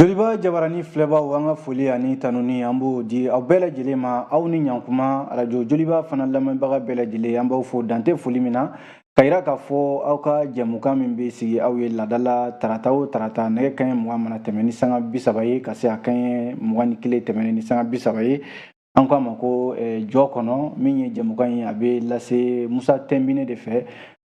Joliba jabarani filɛbaw, an ka foli ani tanuni, an b'o di aw bɛɛ lajɛlen ma. Aw ni ɲankuma. Arajo Joliba fana lamɛnbaga bɛɛ lajɛlen, an b'aw fo dante foli min na, ka yira k'a fɔ aw ka jɛmukan min bɛ sigi aw ye ladala tarata o tarata, nɛgɛ kaɲɛ 20 mana tɛmɛ ni sanga 30 ye, ka se a kaɲɛ 21 tɛmɛnen ni sanga 30 ye, an ko a ma ko jɔ kɔnɔ. Min ye jɛmukan ye, a bɛ lase Musa Tɛnbine de fɛ,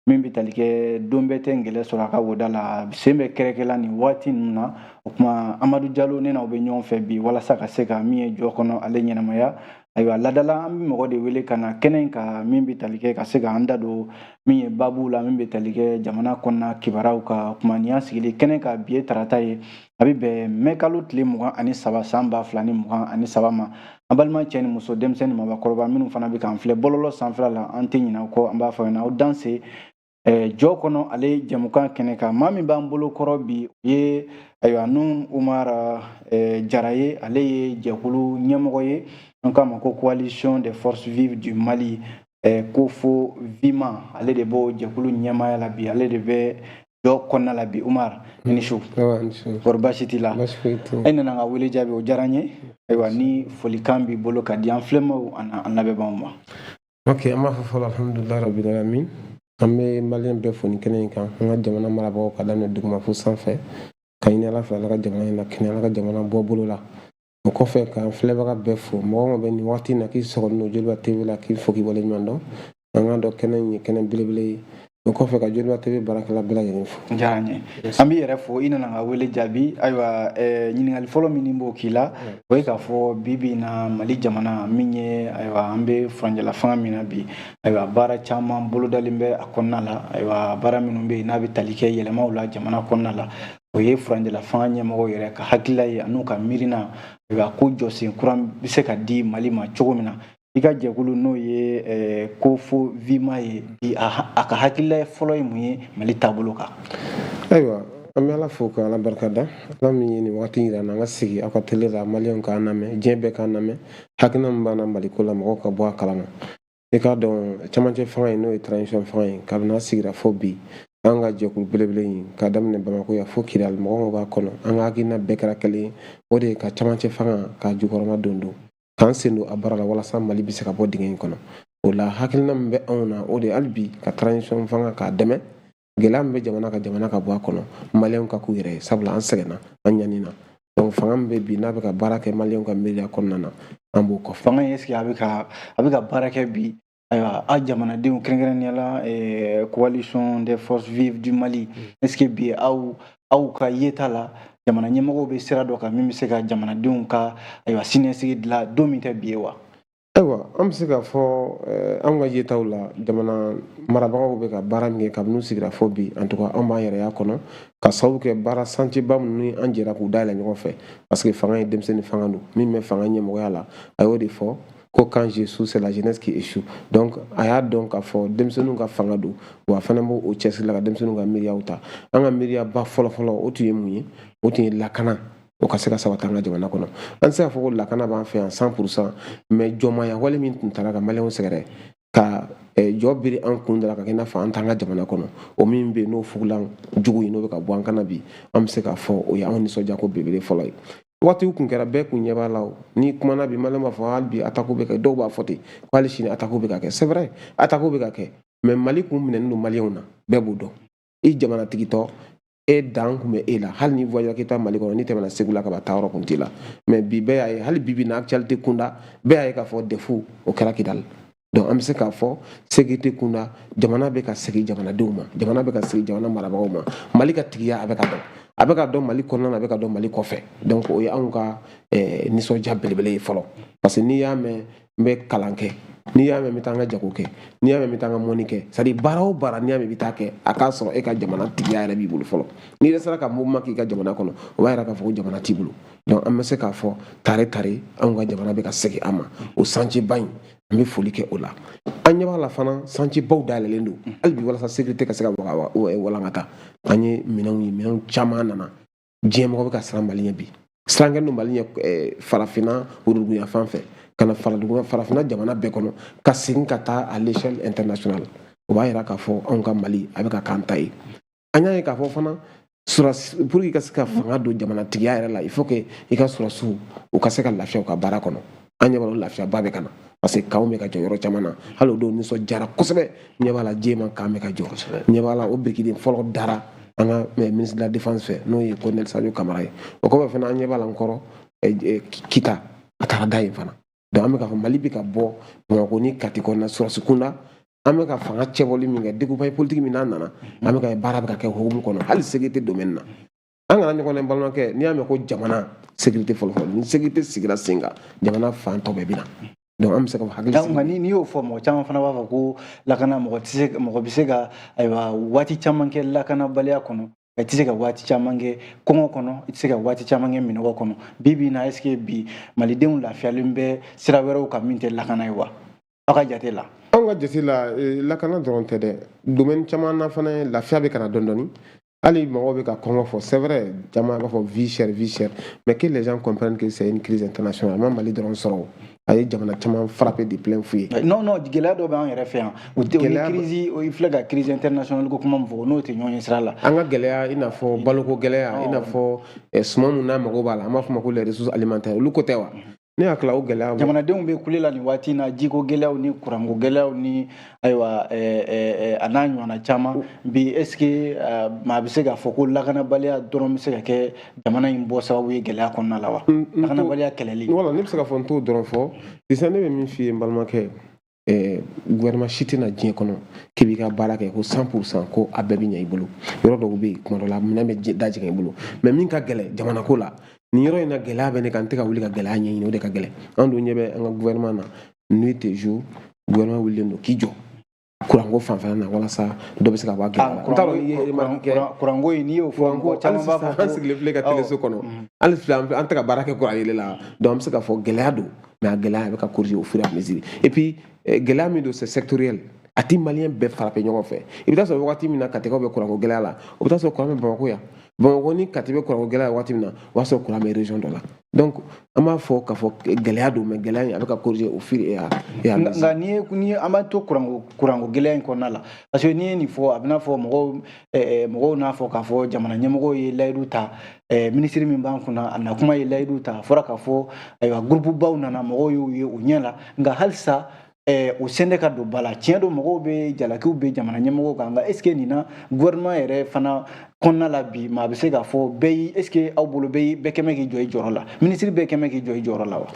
min bɛ tali kɛ don bɛɛ tɛ ngɛlɛ sɔrɔ a ka woda la, sen bɛ kɛrɛkɛla nin waati ninnu na. O tuma, Amadu Jalo, ne n'aw bɛ ɲɔgɔn fɛ bi walasa ka se ka min ye jɔ kɔnɔ, ale ɲɛnamaya. Ayiwa, ladala an bɛ mɔgɔ de wele ka na kɛnɛ in ka, min bɛ tali kɛ ka se k'an da don min ye baabu la, min bɛ tali kɛ jamana kɔnɔna kibaruyaw ka kuma. Nin y'an sigili kɛnɛ ka bi ye tarata ye, a bɛ bɛn mɛ kalo tile 23 san 2023 ma. An balima cɛ ni muso, denmisɛnnin, mabakɔrɔba, minnu fana bɛ k'an filɛ bɔlɔlɔ sanfɛla la, an tɛ ɲinɛ aw kɔ. An b'a fɔ ɲɛna aw danse jɔ kɔnɔ, ale jɛmukan kɛnɛ kan. Maa min b'an bolo kɔrɔ bi, o ye, ayiwa, nu Umar Jara ye. Ale ye jɛkulu ɲɛmɔgɔ ye, an k'a ma ko Coalition des forces vives du Mali, COFOVIMA. Ale de b'o jɛkulu ɲɛmaaya la bi, ale de bɛ jɔ kɔnɔna la bi. Umar, i ni su. Kɔri baasi t'i la? E nana n ka wele jaabi, o diyara n ye. Ayiwa, ni folikan b'i bolo ka di an filɛmaw ani an lamɛnbaaw ma. Ok, an b'a fɔ fɔlɔ, alhamdulilah rabbil alamin. An bɛ maliyɛn bɛɛ fo ni kɛnɛ in kan, an ka jamana marabagaw, ka daminɛ duguma fo sanfɛ, ka ɲini Ala fɛ, Ala ka jamana in lakɛnɛ, Ala ka jamana bɔ bolo la. O kɔfɛ, k'an filɛbaga bɛɛ fo, mɔgɔ mɔgɔ bɛ nin waati in na k'i sɔgɔlen don Joliba TV la, k'i fo k'i waleɲuman dɔn. An k'a dɔn kɛnɛ in ye kɛnɛ belebele ye. O kɔfɛ, ka Joliba TV baarakɛla bɛɛ lajɛlen fo. Diyara n ye, an b'i yɛrɛ fo, i nana n ka wele jaabi. Ayiwa, ɲininkali fɔlɔ min b'o k'i la, o ye k'a fɔ bi bi in na, Mali jamana min ye, ayiwa, an bɛ furancɛla fanga min na bi, ayiwa, baara caman bolodalen bɛ a kɔnɔna la. Ayiwa, baara minnu bɛ yen n'a bɛ tali kɛ yɛlɛmaw la jamana kɔnɔna la, o ye furancɛla fanga ɲɛmɔgɔw yɛrɛ ka hakilila ye an'u ka miirina. Ayiwa, ko jɔsen kura bɛ se ka di Mali ma cogo min na, i ka jɛkulu, n'o ye COFOVIMA ye bi, a ka hakilila fɔlɔ ye mun ye Mali taabolo kan? Ayiwa, an bɛ Ala fo ka Ala barika da, Ala min ye nin waati yira an na, an ka sigi aw ka télé la, maliyɛnw k'an lamɛn, diɲɛ bɛɛ k'an lamɛn, hakilina min b'an na Maliko la, mɔgɔw ka bɔ a kalama. I k'a dɔn, camancɛ fanga in, n'o ye transition fanga ye, kabini a sigira fo bi, an ka jɛkulu belebele in, ka daminɛ Bamako yan fo Kidali, mɔgɔ mɔgɔ b'a kɔnɔ, an ka hakilina bɛɛ kɛra kelen ye. O de ye ka camancɛ fanga ka jukɔrɔma don don k'an sen don a baara la, walasa Mali bɛ se ka bɔ dingɛ in kɔnɔ. O la, hakilina min bɛ anw na, o de ye hali bi ka transition fanga k'a dɛmɛ, gɛlɛya min bɛ jamana ka, jamana ka bɔ a kɔnɔ, maliyɛnw ka k'u yɛrɛ ye, sabula an sɛgɛnna, an ɲanina. Donc fanga min bɛ bi, n'a bɛ ka baara kɛ maliyɛnw ka miiriya kɔnɔna na, an b'o kɔfɛ. Fanga in, est ce que a bɛ ka baara kɛ bi? Ayiwa, a jamanadenw, kɛrɛnkɛrɛnnenya la Coalition des forces vives du Mali, est ce que bi aw ka yeta la, jamana ɲɛmɔgɔw bɛ sira dɔ kan min bɛ se ka jamanadenw ka, ayiwa, siniɲɛsigi dilan don min tɛ bi ye wa? Ayiwa, an bɛ se k'a fɔ, anw ka yetaw la, jamana marabagaw bɛ ka baara min kɛ kabini u sigira fo bi, en tout cas anw b'an yɛrɛ y'a kɔnɔ, ka sababu kɛ baara chantier minnu an jɛra k'u dayɛlɛ ɲɔgɔn fɛ, parce que fanga ye denmisɛnnin fanga don. Min bɛ fanga ɲɛmɔgɔya la, a y'o de fɔ ko quand j'échoue, c'est la jeunesse qui échoue. Donc a y'a dɔn k'a fɔ denmisɛnninw ka fanga don, wa a fana b'o o cɛsiri la ka denmisɛnninw ka miiriyaw ta. An ka miiriyaba fɔlɔ-fɔlɔ, o tun ye mun ye? O tun ye lakana, o ka se ka sabati an ka jamana kɔnɔ. An tɛ se k'a fɔ ko lakana b'an fɛ yan 100%, mais jɔnmaya wale min tun taara ka maliyɛnw sɛgɛrɛ, ka jɔ biri an kun da la, ka kɛ i n'a fɔ an t'an ka jamana kɔnɔ, o min bɛ yen, n'o fugulan jugu ye, n'o bɛ ka bɔ an kana bi, an bɛ se k'a fɔ o ye anw nisɔndiya ko belebele fɔlɔ ye. Waatiw kun kɛra, bɛɛ kun ɲɛ b'a la. O ni kumana bi, maliyɛn b'a fɔ hali bi attaque bɛ kɛ, dɔw b'a fɔ ten ko hali sini attaque bɛ ka kɛ. C'est vrai, attaque bɛ ka kɛ, mais Mali kun minɛnen don maliyɛnw na, bɛɛ b'o dɔn. I jamanatigi tɔ e dan kun bɛ e la, hali ni voyage k'i taa Mali kɔnɔ, n'i tɛmɛna Segu la ka ban, taa yɔrɔ kun t'i la. Mais bi, bɛɛ y'a ye, hali bi bi na, actualité kunda, bɛɛ y'a ye k'a fɔ DEF o kɛra Kidali. Donc an bɛ se k'a fɔ sécurité kunda, jamana bɛ ka segin jamanadenw ma, jamana bɛ ka segin jamana marabagaw ma. Mali ka tigiya, a bɛ ka dɔn, a bɛ ka dɔn Mali kɔnɔna na, a bɛ ka dɔn Mali kɔfɛ. Donc o ye anw ka nisɔndiya belebele ye fɔlɔ, parce que n'i y'a mɛn n bɛ kalan kɛ, n'i y'a mɛn n bɛ taa n ka jago kɛ, n'i y'a mɛn n bɛ taa n ka mɔni kɛ, c'est à dire baara o baara, n'i y'a mɛn i bɛ taa kɛ, a k'a sɔrɔ e ka jamana tigiya yɛrɛ b'i bolo fɔlɔ. N'i yɛrɛ sera ka mouvement k'i ka jamana kɔnɔ, o b'a yira k'a fɔ ko jamana t'i bolo. Donc an bɛ se k'a fɔ tare tare, anw ka jamana bɛ ka segin an ma. O chantier ba in, an bɛ foli kɛ o la. An ɲɛ b'a la fana, chantier baw dayɛlɛlen don hali bi walasa sécurité ka se ka walankata. An ye minɛnw ye, minɛnw caman nana. Diɲɛ mɔgɔ bɛ ka siran Mali ɲɛ bi, siran kɛlen don Mali ɲɛ farafinna woroduguya fan fɛ, ka na farafinna jamana bɛɛ kɔnɔ, ka segin ka taa à l'échelle internationale. O b'a yira k'a fɔ anw ka Mali a bɛ ka k'an ta ye. An y'a ye k'a fɔ fana, Sɔrɔsi, pour que i ka se ka fanga don jamanatigiya yɛrɛ la, il faut que i ka sɔrɔsiw u ka se ka lafiya u ka baara kɔnɔ. An ɲɛ b'a la, lafiyaba bɛ ka na, parce que camp bɛ ka jɔ yɔrɔ caman na. Hali o don nisɔndiyara kosɛbɛ. Ɲɛ b'a la, Jema camp bɛ ka jɔ. Ɲɛ b'a la, o birikiden fɔlɔ dara an ka ministre de la Défense fɛ, n'o ye colonel Sadio Kamara ye. O kɔfɛ fana, an ɲɛ b'a la, n kɔrɔ Kita, a taara da yen fana. Donc an bɛ k'a fɔ Mali bɛ ka bɔ Bamakɔ ni Kati kɔnɔna sɔrɔsi kunda. An bɛ ka fanga cɛbɔli min kɛ, découpage politique min n'a nana, an bɛ ka baara bɛ ka kɛ hukumu kɔnɔ. Hali sécurité domaine na, an kana ɲɔgɔn na, balimakɛ. N'i y'a mɛn ko jamana sécurité fɔlɔ fɔlɔ, ni sécurité sigira sen kan, jamana fan tɔ bɛɛ bɛ na. Donc an bɛ se ka fɔ hakili sigi. Nka n'i y'o fɔ, mɔgɔ caman fana b'a fɔ ko lakana, mɔgɔ tɛ se, mɔgɔ bɛ se ka, ayiwa, waati caman kɛ lakanabaliya kɔnɔ, i tɛ se ka waati caman kɛ kɔngɔ kɔnɔ, i tɛ se ka waati caman kɛ minɔgɔ kɔnɔ. Bi bi in na, est ce que bi malidenw lafiyalen bɛ sira wɛrɛw kan min tɛ lakana ye wa, aw ka jate la? Anw ka jate la, lakana dɔrɔn tɛ dɛ. Domaine caman na fana, lafiya bɛ ka na dɔɔni dɔɔni. Hali mɔgɔw bɛ ka kɔngɔ fɔ, c'est vrai, caman b'a fɔ vie chère, vie chère, mais que les gens comprennent que c'est une crise internationale. A ma Mali dɔrɔn sɔrɔ, a ye jamana caman frappé de plein fouet. Non, gɛlɛya dɔ bɛ an yɛrɛ fɛ yan, o tɛ o ni crise. I filɛ ka crise internationale ko kuma min fɔ, n'o tɛ ɲɔgɔn ye sira la. An ka gɛlɛya, i n'a fɔ baloko gɛlɛya, i n'a fɔ suman mun n'a mago b'a la, an b'a fɔ ma ko les ressources alimentaires, olu ko tɛ wa? Ne hakili la, o gɛlɛya. Jamanadenw bɛ kule la nin waati in na, jiko gɛlɛyaw ni kuranko gɛlɛyaw ni, ayiwa, a n'a ɲɔgɔnna caman. Bi, est ce que maa bɛ se k'a fɔ ko lakanabaliya dɔrɔn bɛ se ka kɛ jamana in bɔ sababu ye gɛlɛya kɔnɔna la wa, lakanabaliya kɛlɛli? Wala, ne bɛ se k'a fɔ n t'o dɔrɔn fɔ sisan. Ne bɛ min f'i ye, n balimakɛ, gouvernement si tɛna diɲɛ kɔnɔ k'i b'i ka baara kɛ ko 100% ko a bɛɛ bɛ ɲɛ i bolo. Yɔrɔ dɔw bɛ yen, tuma dɔ la, minɛn bɛ da jigin i bolo. Mais min ka gɛlɛn jamana ko la nin yɔrɔ in na, gɛlɛya bɛ ne kan, n tɛ ka wuli ka gɛlɛya ɲɛɲini, o de ka gɛlɛn. An dun ɲɛ bɛ an ka gouvernement na, nuit et jour, gouvernement wulilen don k'i jɔ kuranko fanfɛla na walasa dɔ bɛ se ka bɔ a gɛlɛya la. N t'a dɔn n'i ye remarque kɛ. Kuranko in, n'i y'o fɔ, kuranko mɔgɔ caman b'a fɔ an sigilen filɛ ka teleso kɔnɔ, hali filɛ an tɛ ka baara kɛ kuran yelen la. Donc an bɛ se k'a fɔ gɛlɛya don, mais a gɛlɛya a bɛ ka corriger au fur et à mesure. Et puis gɛlɛya min don, c'est sectoriel, a ti malien bɛɛ frappé ɲɔgɔn fɛ. I bɛ taa sɔrɔ wagati min na Katikaw bɛ kuranko gɛlɛya la, o bɛ taa sɔrɔ kuran bɛ Bamakɔ yan. Bamakɔ ni Kati bɛ kuranko gɛlɛya waati min na, o b'a sɔrɔ kuran bɛ région dɔ la. Donc an b'a fɔ k'a fɔ gɛlɛya don, mais gɛlɛya in a bɛ ka corriger au fur et à mesure. Nka n'i ye an b'a to kuranko gɛlɛya in kɔnɔna la, parce que n'i ye nin fɔ, a bɛ n'a fɔ mɔgɔw n'a fɔ k'a fɔ jamana ɲɛmɔgɔw ye layidu ta, minisiri min b'an kunna, a nakuma ye layidu ta. A fɔra k'a fɔ, ayiwa, groupe baw nana, mɔgɔw y'u ye u ɲɛ la, nka halisa o sen tɛ ka don ba la. Tiɲɛ don, mɔgɔw bɛ jalakiw bɛ jamana ɲɛmɔgɔw kan, nka est ce que nin na, gouvernement yɛrɛ fana kɔnɔna la bi, maa bɛ se k'a fɔ bɛɛ y'i, est ce que aw bolo bɛɛ kɛmɛ k'i jɔ i jɔyɔrɔ la, minisiri bɛɛ kɛmɛ k'i jɔ i jɔyɔrɔ la wa?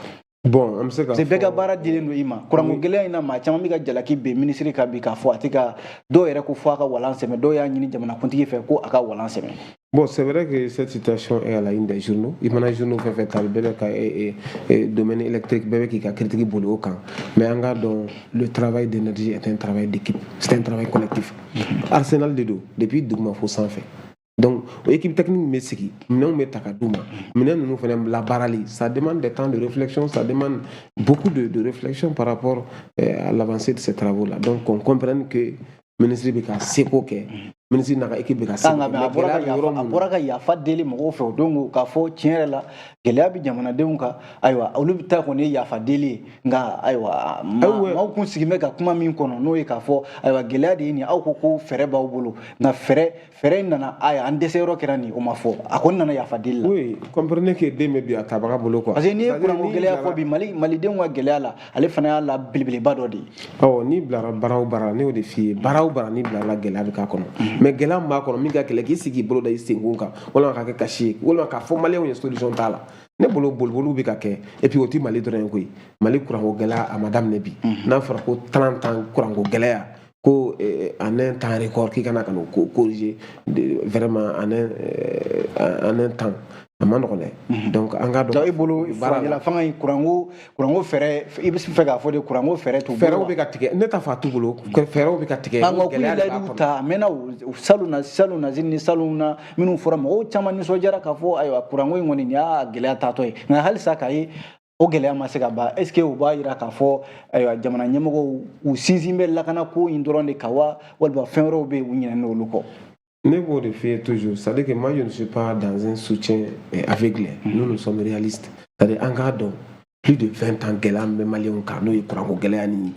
Bon, an bɛ se k'a fɔ bɛɛ ka baara dilen don i ma. Kuranko gɛlɛya in na, maa caman bɛ ka jalaki ben minisiri kan bi, k'a fɔ a tɛ ka, dɔw yɛrɛ ko fɔ a ka walan sɛmɛ, dɔw y'a ɲini jamanakuntigi fɛ ko a ka walan sɛmɛ. Bon, c'est vrai que cette situation est à la une des journaux. I mana journaux fɛn fɛn ta, bɛɛ bɛ ka domaine électrique, bɛɛ bɛ k'i ka critique boli o kan. Mais an k'a dɔn, le travail d'énergie est un travail d'équipe, c'est un travail collectif. Arsenal de don, depuis duguma fo sanfɛ. Donc o équipe technique bɛ sigi, minɛnw bɛ ta ka d'u ma. Minɛn ninnu fana labaarali, ça demande des temps de réflexion, ça demande beaucoup de réflexion par rapport à l'avancée de ces travaux là. Donc qu'on comprenne que ministre bɛ ka seko kɛ, ministre n'a ka équipe bɛ ka seko kɛ. A bɔra ka yafa deli mɔgɔw fɛ o don, k'a fɔ tiɲɛ yɛrɛ la, gɛlɛya bɛ jamanadenw kan. Ayiwa, olu bɛ taa kɔni ye yafa deli ye, nka ayiwa, maaw kun sigilen bɛ ka kuma min kɔnɔ, n'o ye k'a fɔ, ayiwa, gɛlɛya de ye nin. Aw ko ko fɛɛrɛ b'aw bolo, nka fɛɛrɛ in nana, ayiwa, an dɛsɛ yɔrɔ kɛra nin, o ma fɔ, a kɔni nana yafa deli la. Oui, comprenez que den bɛ bi a tabaga bolo quoi. Parce que n'i ye kuranko gɛlɛya fɔ bi, Mali malidenw ka gɛlɛya la, ale fana y'a la belebeleba dɔ de ye. Awɔ, n'i bilara baara o baara la, ne y'o de f'i ye, baara o baara n'i bilara, gɛlɛya bɛ k'a kɔnɔ. Mais gɛlɛya min b'a kɔnɔ, min ka gɛlɛn, k'i sigi k'i bolo da i senkun kan, walima k'a kɛ kasi ye, walima k'a fɔ maliyɛnw ye solution t'a la. Ne bolo, boliboliw bɛ ka kɛ. Et puis o ti Mali dɔrɔn ye koyi. Mali kuranko gɛlɛya a ma daminɛ bi. N'a fɔra ko 30 ans kuranko gɛlɛya, ko en un temps record k'i kana ka n'o corriger vraiment en un temps, a ma nɔgɔn dɛ. Donc an k'a dɔn. I bolo, furancɛla fanga in, kuranko fɛɛrɛ, i bɛ fɛ k'a fɔ de kuranko fɛɛrɛ t'u bolo? Fɛɛrɛw bɛ ka tigɛ. Ne t'a fɔ a t'u bolo, fɛɛrɛw bɛ ka tigɛ. Nka k'u ye layidu ta a mɛnna o, salon na, salon na ni salon na minnu fɔra, mɔgɔw caman nisɔndiyara k'a fɔ, ayiwa, kuranko in kɔni, nin y'a gɛlɛya taatɔ ye. Nka halisa k'a ye o gɛlɛya ma se ka ban, est ce que o b'a yira k'a fɔ, ayiwa, jamana ɲɛmɔgɔw u sinsin bɛ lakanako in dɔrɔn de kan wa, walima fɛn wɛrɛw bɛ yen, u ɲinɛnen olu kɔ? Ne b'o de f'i ye toujours, c'est-à-dire que moi je ne suis pas dans un soutien aveugle. Nous, nous sommes réalistes. C'est-à-dire an k'a dɔn, plus de 20 ans, gɛlɛya min bɛ maliyɛnw kan, n'o ye kuranko gɛlɛya ni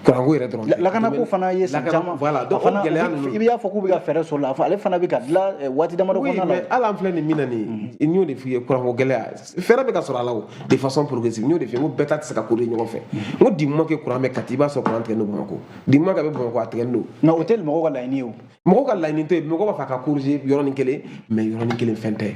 Kuranko yɛrɛ dɔrɔn tɛ. Lakanako fana ye san caman. Voilà, donc o gɛlɛya ninnu. I b'a fɔ k'u bɛ ka fɛɛrɛ sɔrɔ la, ale fana bɛ ka dilan waati damadɔ kɔnɔna la. Oui, mais hali an filɛ nin min na nin ye, n y'o de f'i ye, kuranko gɛlɛya, fɛɛrɛ bɛ ka sɔrɔ a la o, de façon progressive. N y'o de f'i ye, n ko bɛɛ ta tɛ se ka corriger ɲɔgɔn fɛ. N ko du moment que courant bɛ Kati, i b'a sɔrɔ courant tigɛlen don Bamakɔ. Du moment que a bɛ Bamakɔ, a tigɛlen don. Mais o tɛ mɔgɔw ka laɲini ye o. Mɔgɔw ka laɲini tɛ, mɔgɔw b'a fɛ a ka corriger yɔrɔnin kelen, mais yɔrɔnin kelen fɛn tɛ.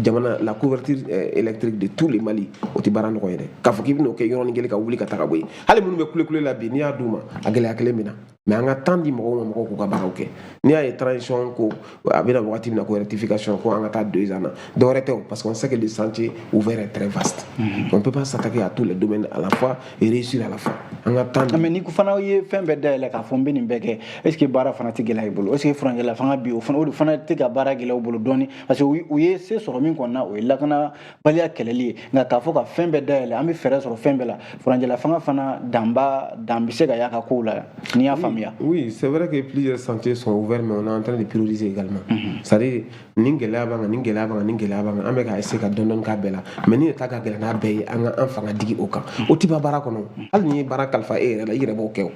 Jamana la, couverture électrique de tout le Mali, o tɛ baara nɔgɔ ye dɛ. K'a fɔ k'i bɛn'o kɛ yɔrɔnin kelen ka wuli ka taga bɔ yen, hali minnu bɛ kule kule la bi, n'i y'a d'u ma, a gɛlɛya kelen bɛ na. Mais an ka temps di mɔgɔw ma, mɔgɔw k'u ka baaraw kɛ. N'i y'a ye transition ko a bɛna wagati min na, ko rectification, ko an ka taa 2 ans na, dɔwɛrɛ tɛ o, parce qu'on sait que le chantier ouvert est très vaste. On peut pas s'attaquer à tous les domaines à la fois et réussir à la fois. An ka temps. Mais ni fana ye fɛn bɛɛ dayɛlɛ k'a fɔ n bɛ nin bɛɛ kɛ, est ce que baara fana tɛ gɛlɛya i bolo? Est ce que furancɛla fanga bi, o fana, o de fana tɛ ka baara gɛlɛya u bolo dɔɔni? Parce que u ye se sɔrɔ min kɔni na, o ye lakanabaliya kɛlɛli ye. Nka k'a fɔ ka fɛn bɛɛ dayɛlɛ, an bɛ fɛɛrɛ sɔrɔ fɛn bɛɛ la, furancɛla fanga fana danba dan bɛ se ka y'a ka kow la, n'i y'a faamuya. Oui, c'est vrai que plusieurs chantiers sont ouverts, mais on est en train de prioriser également. C'est-à-dire, nin gɛlɛya b'an kan, nin gɛlɛya b'an kan, nin gɛlɛya b'an kan, an bɛ ka essayer ka dɔɔni dɔɔni k'a bɛɛ la. Mais ni de ta ka gɛlɛn n'a bɛɛ ye, an ka an fanga digi o kan. O ti ban baara kɔnɔ. Hali n'i ye baara kalifa e yɛrɛ la, i yɛrɛ b'o kɛ o.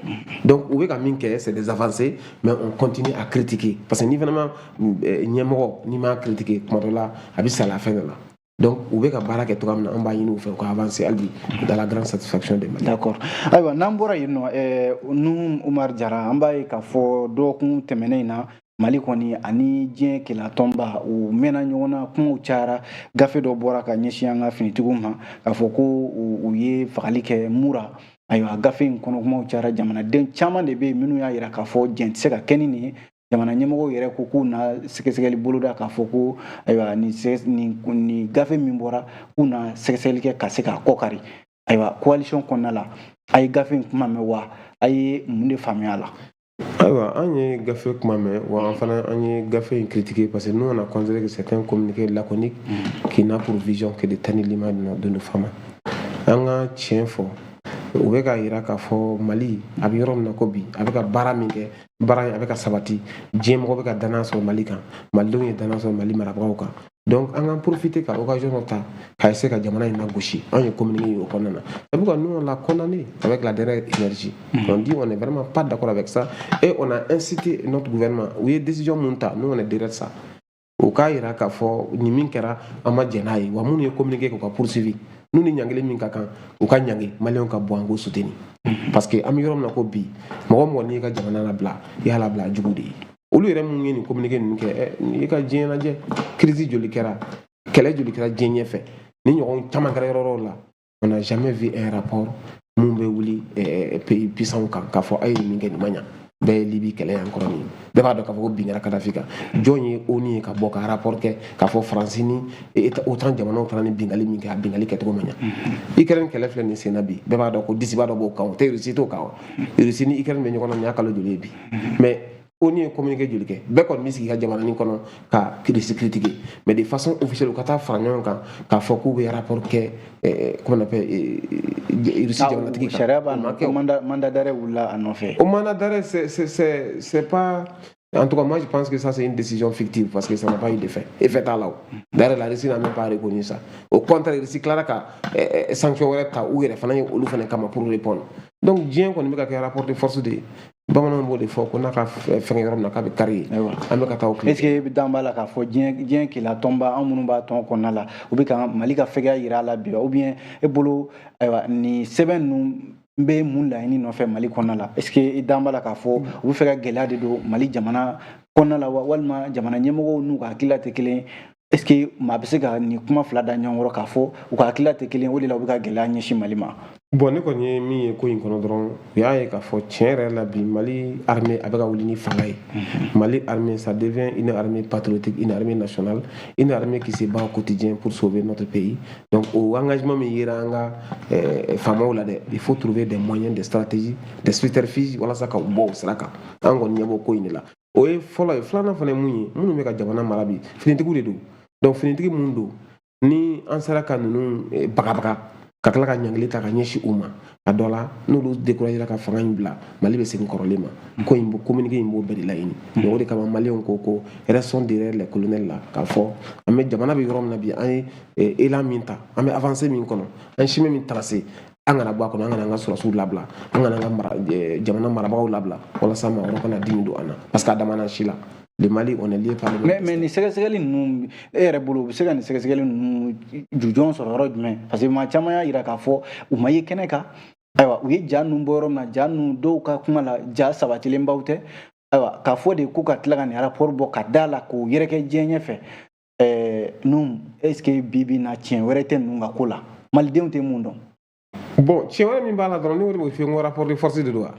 Donc, u bɛ ka min kɛ, c'est des avancées, mais on continue à critiquer. Parce que ni fana ma ɲɛmɔgɔ, n'i m'a critiquer, tuma dɔ la, a bɛ sa la fɛn dɔ la. Donc, u bɛ ka baara kɛ cogoya min na, an b'a ɲini u fɛ u ka avancer hali bi, dans la grande satisfaction des Maliens. D'accord. Ayiwa, n'an bɔra yen nɔ, Nuhu Umar Jara, an b'a ye k'a fɔ dɔgɔkun tɛmɛnen in na, Mali kɔni ani diɲɛ kelatɔnba u mɛnna ɲɔgɔn na, kumaw cayara, gafe dɔ bɔra ka ɲɛsin an ka finitigiw ma k'a fɔ ko u ye fagali kɛ Mura. Ayiwa, gafe in kɔnɔ kumaw cayara, jamanaden caman de bɛ yen minnu y'a yira k'a fɔ jɛn tɛ se ka kɛ ni nin ye. Jamana ɲɛmɔgɔw yɛrɛ ko k'u na sɛgɛsɛgɛli boloda k'a fɔ ko ayiwa, nin gafe min bɔra, k'u na sɛgɛsɛgɛli kɛ ka se k'a kɔ kari. Ayiwa, coalition kɔnɔna la, a ye gafe in kuma mɛn wa? A ye mun de faamuya a la? Ayiwa, an ye gafe kuma mɛn wa, an fana an ye gafe in critiquer, parce que nous, on a considéré que c'est un communiqué laconique qui n'a pour vision que de ternir l'image de nos femmes. An ka tiɲɛ fɔ, u bɛ ka yira k'a fɔ Mali a bɛ yɔrɔ min na ko bi, a bɛ ka baara min kɛ, baara in a bɛ ka sabati, diɲɛ mɔgɔ bɛ ka danaya sɔrɔ Mali kan, malidenw ye danaya sɔrɔ Mali marabagaw kan. Donc an k'an profiter ka occasion dɔ ta ka essayer ka jamana in lagosi. Anw ye communiqué ye o kɔnɔna na. C'est pourquoi nous, on l'a condamné avec la dernière énergie. On dit on n'est vraiment pas d'accord avec ça et on a incité notre gouvernement. U ye décision mun ta, nous, on est derrière ça. O k'a yira k'a fɔ nin min kɛra, an ma jɛn n'a ye wa. Minnu ye communiqué kɛ, u ka poursuivi n'u ni ɲangili min ka kan, u ka ɲangi. Maliyɛnw ka bɔ, an k'o soutenir, parce que an bɛ yɔrɔ min na ko bi, mɔgɔ mɔgɔ n'i ka jamana labila, i y'a labila jugu de ye. Olu yɛrɛ minnu ye nin communiqué ninnu kɛ, i ka diɲɛ lajɛ, crise joli kɛra, kɛlɛ joli kɛra diɲɛ ɲɛfɛ, ni ɲɔgɔn caman kɛra yɔrɔ wɛrɛw la, on n'a jamais vu un rapport mun bɛ wuli pays puissants kan k'a fɔ a ye nin kɛ, nin ma ɲa. Bɛɛ ye Libi kɛlɛ yan kɔrɔ nin, bɛɛ b'a dɔn k'a fɔ ko bin kɛra Kadafi kan. Jɔn ye ONU ye ka bɔ ka rapport kɛ k'a fɔ Faransi ni OTAN jamanaw taara ni bingali min kɛ, a bingali kɛcogo ma ɲa? Ukraine kɛlɛ filɛ nin sen na bi, bɛɛ b'a dɔn ko disiba dɔ b'o kan, o tɛ Russie t'o kan wa? Russie ni Ukraine bɛ ɲɔgɔn na nin y'a kalo joli ye bi? Mais ONU ye communiqué joli kɛ? Bɛɛ kɔni bɛ sigi ka jamananin kɔnɔ ka Russie critiquer, mais de façon officielle, u ka taa fara ɲɔgɔn kan k'a fɔ k'u bɛ rapport kɛ, comment on appelle, Russie jamanatigi kan. Sariya b'a nɔ ko mandat d'arrêt wulila a nɔfɛ. O mandat d'arrêt, c'est pas. En tout cas, moi, je pense que ça, c'est une décision fictive parce que ça n'a pas eu d'effet. Effet t'a la o. D'ailleurs, la Russie n'a même pas reconnu ça. Au contraire, Russie tilara ka sanction wɛrɛ ta u yɛrɛ fana ye olu fana kama pour répondre. Donc, diɲɛ kɔni bɛ ka kɛ rapport de force de ye. Bamananw b'o de fɔ ko n'a ka fɛngɛ yɔrɔ min na k'a bɛ kari yen. An bɛ ka taa o tile. Est ce que e bɛ dan b'a la k'a fɔ diɲɛ keleya tɔnba, an minnu b'a tɔn kɔnɔna la, u bɛ ka Mali ka fɛgɛya yira a la bi wa? Ou bien e bolo, ayiwa, nin sɛbɛn ninnu bɛ mun laɲini nɔfɛ Mali kɔnɔna la? Est ce que i dan b'a la k'a fɔ u bɛ fɛ ka gɛlɛya de don Mali jamana kɔnɔna la wa, walima jamana ɲɛmɔgɔw n'u ka hakilila tɛ kelen ye? Est ce que maa bɛ se ka nin kuma fila da ɲɔgɔn kɔrɔ k'a fɔ u ka hakilila tɛ kelen, o de la u bɛ ka gɛlɛya ɲɛsin Mali ma? Bon, ne kɔni ye min ye ko in kɔnɔ dɔrɔn, u y'a ye k'a fɔ tiɲɛ yɛrɛ la bi, Mali armée a bɛ ka wuli ni fanga ye. Mali armée, ça devient une armée patriotique, une armée nationale, une armée qui se bat au quotidien pour sauver notre pays. Donc o engagement min yera an ka faamaw la dɛ, il faut trouver des moyens, des stratégies, des subterfuges walasa ka bɔ o sira kan. An kɔni ɲɛ b'o ko in de la. O ye fɔlɔ ye. Filanan fana ye mun ye? Minnu bɛ ka jamana mara bi, finitigiw de don. Donc finitigi mun don, ni an sera ka ninnu bagabaga ka tila ka ɲangili ta ka ɲɛsin u ma, a dɔ la n'olu découragé ka fanga in bila, Mali bɛ segin kɔrɔlen ma. Ko in, communiqué in b'o bɛɛ de laɲini. Donc o de kama maliyɛnw ko restons derrière les colonels la, k'a fɔ an bɛ jamana bɛ yɔrɔ min na bi, an ye élan min ta, an bɛ avancée min kɔnɔ, an ye chemin min tracé. An kana bɔ a kɔnɔ, an kana an ka sɔrɔsiw labila, an kana an ka jamana marabagaw labila, walasa maa wɛrɛ kana dimi don an na, parce que a damana si la. Le Mali, on est lié par le Mais nin sɛgɛsɛgɛli ninnu, e yɛrɛ bolo, u bɛ se ka nin sɛgɛsɛgɛli ninnu jujɔn sɔrɔ yɔrɔ jumɛn? Parce que maa caman y'a yira k'a fɔ u ma ye kɛnɛ kan. Ayiwa, u ye ja ninnu bɔ yɔrɔ min na, ja ninnu dɔw ka kuma la, ja sabatilenbaw tɛ. Ayiwa, k'a fɔ de ko ka tila ka nin rapport bɔ ka da la k'o yɛrɛkɛ diɲɛ ɲɛfɛ. Ninnu, est ce que bi bi in na, tiɲɛ wɛrɛ tɛ ninnu ka ko la, malidenw tɛ mun dɔn? Bon, tiɲɛ wɛrɛ min b'a la dɔrɔn, ne o de b'o f'i ye, n ko rapport de force de don wa.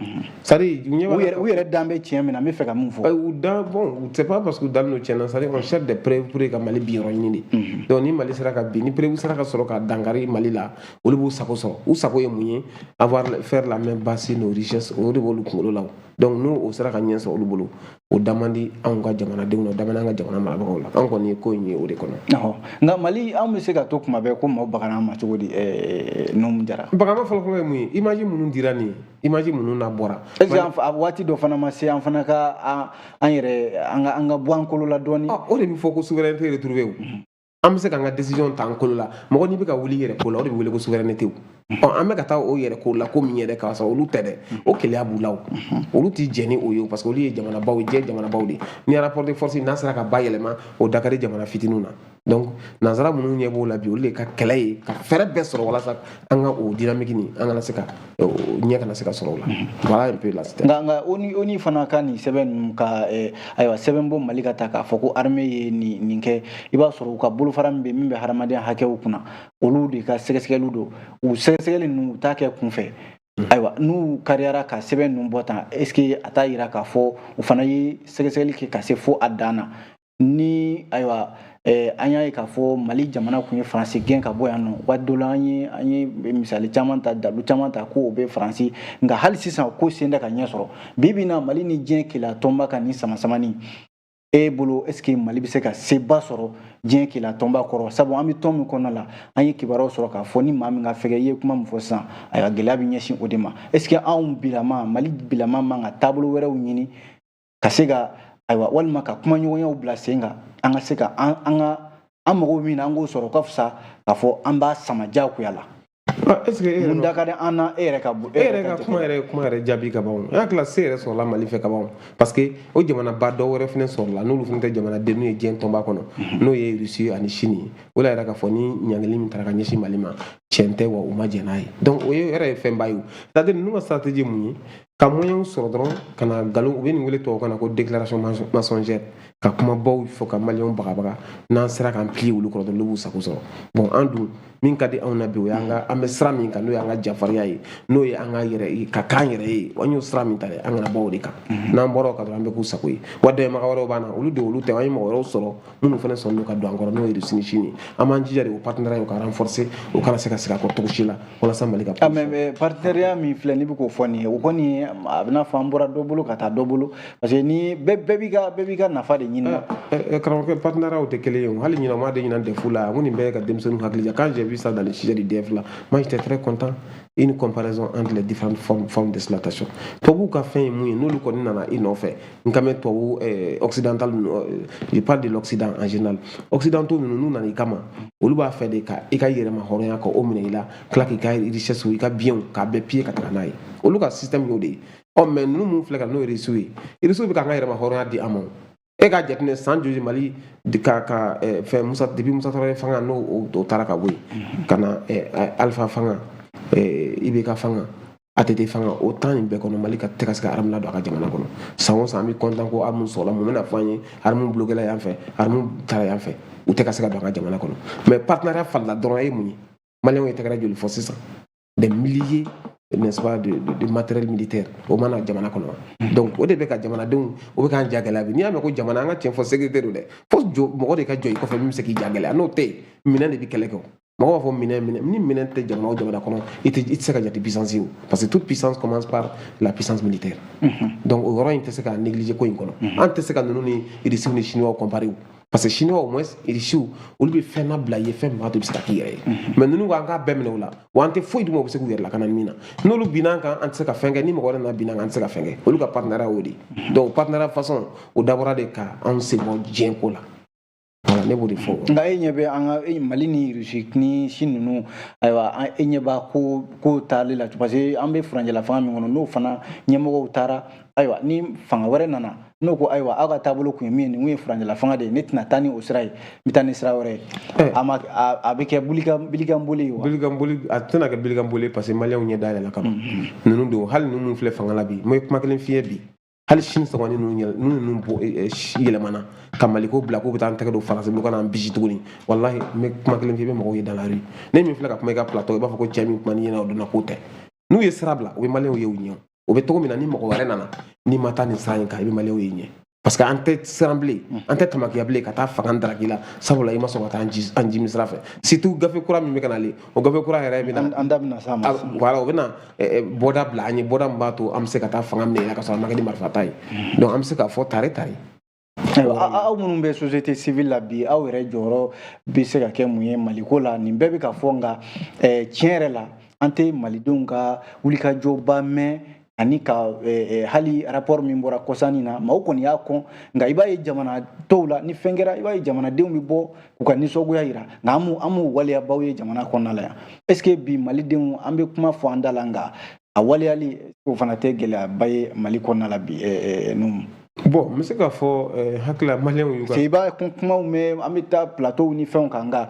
C'est à dire, u ɲɛ b'a U la. yɛrɛ dan bɛ tiɲɛ min na, n bɛ fɛ ka mun fɔ. U dan, bon, c'est pas parce que u dalen don tiɲɛ na, c'est à dire on cherche des preuves pour ka Mali bin yɔrɔ ɲini de. Donc ni Mali sera ka bin, ni preuve sera ka sɔrɔ ka dankari Mali la, olu b'u sago sɔrɔ. U sago ye mun ye? Avoir, faire la main basse sur nos richesses, o de b'olu kunkolo la o. Donc n'o o sera ka ɲɛ sɔrɔ olu bolo, o da man di anw ka jamanadenw na, o da man di an ka jamana marabagaw la. An kɔni ye ko in ye o de kɔnɔ. Nka Mali, anw bɛ se ka to kuma bɛɛ ko maaw bagara an ma cogo di, Nuhum Jara? Bagama fɔlɔfɔlɔ ye mun ye? Image minnu dira nin ye, image minnu na bɔra. Est ce que a waati dɔ fana ma se an fana ka an yɛrɛ, an ka bɔ an kolo la dɔɔni? Ah, o de bɛ fɔ ko souveraineté retrouvée o. An bɛ se k'an ka décision ta an kolo la. Mɔgɔ n'i bɛ ka wuli i yɛrɛ ko la, o de bɛ wele ko souveraineté o. Ɔ, an bɛ ka taa o yɛrɛ ko la ko min yɛrɛ k'a sɔrɔ olu tɛ dɛ, o keleya b'u la o. Olu t'i jɛn ni o ye o, parce que olu ye jamanabaw ye, diɲɛ jamanabaw de ye. Ni rapport de force n'a sera ka bayɛlɛma, o da ka di jamana fitininw na. Donc nanzara minnu ɲɛ b'o la bi, olu de ka kɛlɛ ye ka fɛɛrɛ bɛɛ sɔrɔ walasa an ka o dynamique nin, an kana se ka o ɲɛ kana se ka sɔrɔ o la. Voilà un peu la situation. Nka ONU fana ka nin sɛbɛn ninnu ka ayiwa, sɛbɛn bɔ Mali ka ta k'a fɔ ko armée ye nin kɛ, i b'a sɔrɔ u ka bolofara min bɛ, min bɛ hadamadenya hakɛw kunna, olu de ka sɛgɛsɛgɛliw don. U sɛgɛsɛgɛli ninnu, u t'a kɛ kunfɛ. Ayiwa, n'u kariyara ka sɛbɛn ninnu bɔ tan, est ce que a t'a yira k'a fɔ u fana ye sɛgɛsɛgɛli kɛ ka se fo a dan na? Ni ayiwa, an y'a ye k'a fɔ Mali jamana tun ye Faransi gɛn ka bɔ yan nɔ waati dɔ la. An ye misali caman ta, dalu caman ta ko o bɛ Faransi, nka hali sisan ko sen tɛ ka ɲɛ sɔrɔ. Bi bi in na, Mali ni diɲɛ keleya tɔnba ka nin sama-samani, e bolo, est ce que Mali bɛ se ka seba sɔrɔ diɲɛ keleya tɔnba kɔrɔ? Sabu an bɛ tɔn min kɔnɔna la, an ye kibaruyaw sɔrɔ k'a fɔ ni maa min ka fɛgɛ, i ye kuma min fɔ sisan, ayiwa, gɛlɛya bɛ ɲɛsin o de ma. Est ce que anw bilama, Mali bilama, man ka taabolo wɛrɛw ɲini ka se ka, ayiwa, walima ka kumaɲɔgɔnyaw bila sen kan, an ka se ka an ka an mago min na, an k'o sɔrɔ, o ka fisa k'a fɔ an b'a sama diyagoya la? Ah, est ce que e yɛrɛ Mun da ka di an na, e yɛrɛ ka e yɛrɛ ka kuma yɛrɛ ye kuma yɛrɛ jaabi ka ban o. N hakili la se yɛrɛ sɔrɔla Mali fɛ ka ban o, parce que o jamanaba dɔ wɛrɛ fɛnɛ sɔrɔla, n'olu fɛnɛ tɛ jamanaden ye diɲɛ tɔnba kɔnɔ, n'o ye Russie ani Chine ye. O la yɛrɛ k'a fɔ ni ɲangili min taara ka ɲɛsin Mali ma, tiɲɛ tɛ wa, u ma jɛn n'a ye. Donc o ye yɛrɛ ye fɛnba ye o. C'est à dire ninnu ka stratégie ye mun ye? Ka moyen sɔrɔ dɔrɔn ka na nkalon, u bɛ nin wele tubabukan na ko déclaration mensongère, ka kumabaw fɔ ka maliyɛnw bagabaga. N'an sera k'an plier olu kɔrɔ dɔrɔn, olu b'u sago sɔrɔ. Bon, an dun min ka di anw na bi, o y'an ka, an bɛ sira min kan, n'o y'an ka jafarinya ye, n'o ye an ka yɛrɛ ka k'an yɛrɛ ye, an y'o sira min ta dɛ, an kana bɔ o de kan. N'an bɔra o kan dɔrɔn, an bɛ k'u sago ye. Wa dɛmɛbaga wɛrɛw b'an na, olu de olu tɛ, an ye mɔgɔ wɛrɛw sɔrɔ minnu fana sɔnnen don ka don an kɔrɔ, n'o ye Russie ni Chine ye. An b'an jija de o partenariat o ka renforcer, o kana se ka segin a kɔ cogo si la, walasa Mali ka Ah, mais partenariat min filɛ n'i bɛ k'o fɔ nin ye, o kɔni a bɛna fɔ an bɔra dɔ bolo ka taa dɔ bolo, parce que ni bɛɛ b'i ka nafa de ɲini na. Karamɔgɔkɛ, partenariat tɛ kelen ye o. Hali ɲinan, u m'a de ɲinan DEF la, n ko nin bɛɛ ye ka denmisɛnninw hakili jigin. Quand j'ai vu ça dans le sujet du DEF là, moi j'étais très content, une comparaison entre les différentes formes d'exploitation. Tubabuw ka fɛn ye mun ye? N'olu kɔni nana i nɔfɛ, n kan bɛ tubabu occidental ninnu, je parle de l'Occident en général, occidentaux ninnu, n'u nana i kama, olu b'a fɛ de ka i ka yɛrɛma hɔrɔnya ka o minɛ i la, tila k'i ka richesse, i ka biens k'a bɛɛ piller ka taga n'a ye. Olu ka système y'o de ye. Ɔ, mais ninnu mun filɛ ka, n'o ye Russe ye, Russe bɛ k'an ka yɛrɛma hɔrɔnya di an ma o. E k'a jateminɛ, san joli Mali ka fɛn Musa, depuis Musa Tarawele fanga n'o o taara ka bɔ yen ka na Alpha fanga, IBK fanga, ATT fanga, o temps nin bɛɛ kɔnɔ, Mali ka tɛ ka se ka arme ladon a ka jamana kɔnɔ. San o san, an bɛ content ko arme sɔrɔla. Mun bɛna fɔ an ye? Arme bloqué la yan fɛ, arme taara yan fɛ, u tɛ ka se ka don an ka jamana kɔnɔ. Mais partenariat falila dɔrɔn, e ye mun ye? Maliyɛnw ye tɛgɛrɛ joli fɔ sisan? Des milliers, n'est-ce pas, de matériel militaire o mana jamana kɔnɔ. Donc o de bɛ ka jamanadenw, o bɛ k'an ja gɛlɛya bi. N'i y'a mɛn ko jamana, an ka tiɲɛ fɔ, sécurité don dɛ, fo jɔ mɔgɔ de ka jɔ i kɔfɛ min bɛ se k'i ja gɛlɛya. N'o tɛ yen, minɛn de bɛ kɛlɛ kɛ o. Mɔgɔ b'a fɔ minɛn, minɛn, ni minɛn tɛ jamana o jamana kɔnɔ, i tɛ se ka jate puissance ye o, parce que toute puissance commence par la puissance militaire. Donc o yɔrɔ in tɛ se ka négliger ko in kɔnɔ. An tɛ se ka ninnu ni Russiw ni Chinois comparer o, parce que Chinois au moins, Russiw, olu bɛ fɛn labila i ye, fɛn min b'a to i bɛ se ka k'i yɛrɛ ye. Mais ninnu ko an k'a bɛɛ minɛ o la wa, an tɛ foyi d'u ma, u bɛ se k'u yɛrɛ lakana ni min na. N'olu binna an kan, an tɛ se ka fɛn kɛ. Ni mɔgɔ wɛrɛ nana bin an kan, an tɛ se ka fɛn kɛ. Olu ka partenariat y'o de ye. Donc partenariat façon o dabɔra de ka anw sen bɔ diɲɛ ko la. Voilà. Voilà, ne b'o de fɔ. Nka e ɲɛ bɛ an ka Mali ni Russie ni Chine ninnu, ayiwa, e ɲɛ b'a ko taali la, parce que an bɛ furancɛla fanga min kɔnɔ, n'o fana ɲɛmɔgɔw taara, ayiwa, ni fanga wɛrɛ nana, n'o ko ayiwa, aw ka taabolo kun ye min ye, nin kun ye furancɛla fanga de ye, ne tɛna taa ni o sira ye, n bɛ taa ni sira wɛrɛ ye, a ma a bɛ kɛ bilikanboli ye wa? Bilikanboli, a tɛna kɛ bilikanboli, parce que maliyɛnw ɲɛ dayɛlɛla ka ban. Ninnu don, hali ninnu min filɛ fanga la bi, n bɛ kuma kelen f'i ye bi, hali sini sɔgɔma ni ninnu bɔ yɛlɛmana ka Maliko bila k'u bɛ taa an tɛgɛ don Faransi bolo ka n'an bisi tuguni, walahi, n bɛ kuma kelen f'i ye, i bɛ mɔgɔw ye dans la rue. Ne min filɛ ka kuma i ka plateau, i b'a fɔ ko cɛ min kuma n'i ɲɛna o donna, k'o tɛ. N'u ye sira bila, u bɛ maliyɛnw ye u ɲɛ. O bɛ cogo min na, ni mɔgɔ wɛrɛ nana, n'i ma taa nin sira in kan, i bɛ maliyɛnw ye ɲɛ, parce que an tɛ siran bilen, an tɛ tamakiya bilen ka taa fanga daraki la, sabula i ma sɔn ka taa an ji min sira fɛ. Surtout gafe kura min bɛ ka nalen, o gafe kura yɛrɛ bɛ na An da bɛna s'a ma. Voilà, o bɛ na bɔda bila an ye, bɔda min b'a to an bɛ se ka taa fanga minɛ i la ka sɔrɔ a ma kɛ ni marifa ta ye. Donc an bɛ se k'a fɔ tare tare. Ayiwa, aw minnu bɛ société civile la bi, aw yɛrɛ jɔyɔrɔ bɛ se ka kɛ mun ye Maliko la? Nin bɛɛ bɛ ka fɔ, nka tiɲɛ yɛrɛ la, an tɛ malidenw ka wulikajɔba mɛn ani ka hali rapport min bɔra kɔsannin na, maaw kɔni y'a kɔn. Nka i b'a ye jamana tɔw la, ni fɛn kɛra, i b'a ye jamanadenw bɛ bɔ k'u ka nisɔngoya yira, nka an m'o waleyabaw ye jamana kɔnɔna la yan. Est ce que bi malidenw, an bɛ kuma fɔ an da la, nka a waleyali, o fana tɛ gɛlɛyaba ye Mali kɔnɔna la bi nu? Bon, n bɛ se k'a fɔ hakili la, maliyɛnw y'u ka I b'a kumaw mɛn, an bɛ taa plateau ni fɛnw kan, nka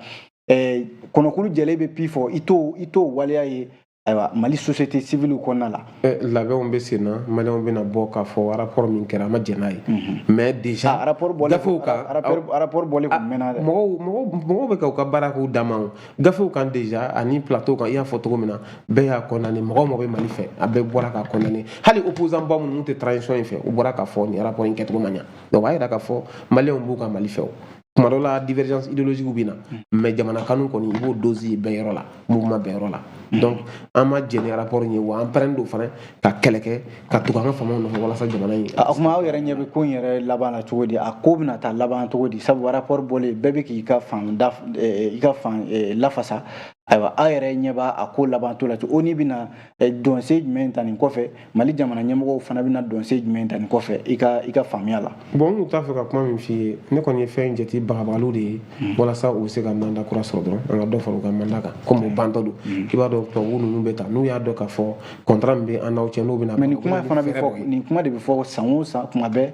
kɔnɔkulu jɛlen bɛ pi fɔ, i t'o waleya ye. Ayiwa, Mali société civile kɔnɔna la. Labɛnw bɛ sen na, maliyɛnw bɛna bɔ k'a fɔ rapport min kɛra, an ma jɛn n'a ye, mais déjà rapport bɔlen gafew kan rapport bɔlen kun mɛnna dɛ. Mɔgɔw bɛ ka u ka baara k'u dama o gafew kan déjà ani plateau kan. I y'a fɔ cogo min na, bɛɛ y'a condamné. Mɔgɔ o mɔgɔ bɛ Mali fɛ, a bɛɛ bɔra k'a condamné. Hali opposant ba minnu tɛ transition in fɛ, u bɔra k'a fɔ nin rapport in kɛcogo ma ɲa. Donc o b'a yira k'a fɔ maliyɛnw b'u ka Mali fɛ. O tuma dɔ la, divergence idéologique bɛ na, mais jamana kanu kɔni, i b'o dose ye bɛɛ yɔrɔ la, mouvement bɛɛ yɔrɔ la. Donc an ma jɛn ni rapport in ye, wa an pɛrɛn don fana ka kɛlɛ kɛ ka tugu an ka faamaw nɔfɛ walasa jamana in. A kuma, aw yɛrɛ ɲɛ bɛ ko in yɛrɛ laban la cogo di? A ko bɛna taa laban cogo di? Sabu rapport bɔlen, bɛɛ bɛ k'i ka fan da, i ka fan lafasa. Ayiwa, aw yɛrɛ ɲɛ b'a a ko laban to la cogo? ONU bɛna dɔnsen jumɛn ta nin kɔfɛ? Mali jamana ɲɛmɔgɔw fana bɛna dɔnsen jumɛn ta nin kɔfɛ, i ka faamuya la? Bon, n tun t'a fɛ ka kuma min f'i ye. Ne kɔni ye fɛn jate bagabagaliw de ye walasa u bɛ se ka mandat kura sɔrɔ dɔrɔn, an ka dɔ fara u ka mandat kan, komi o bantɔ don. I b'a dɔn, tubabu ninnu bɛ ta, n'u y'a dɔn k'a fɔ contrat min bɛ an n'aw cɛ, n'u bɛna Mais nin kuma fana bɛ fɔ, nin kuma de bɛ fɔ san o san, kuma bɛɛ,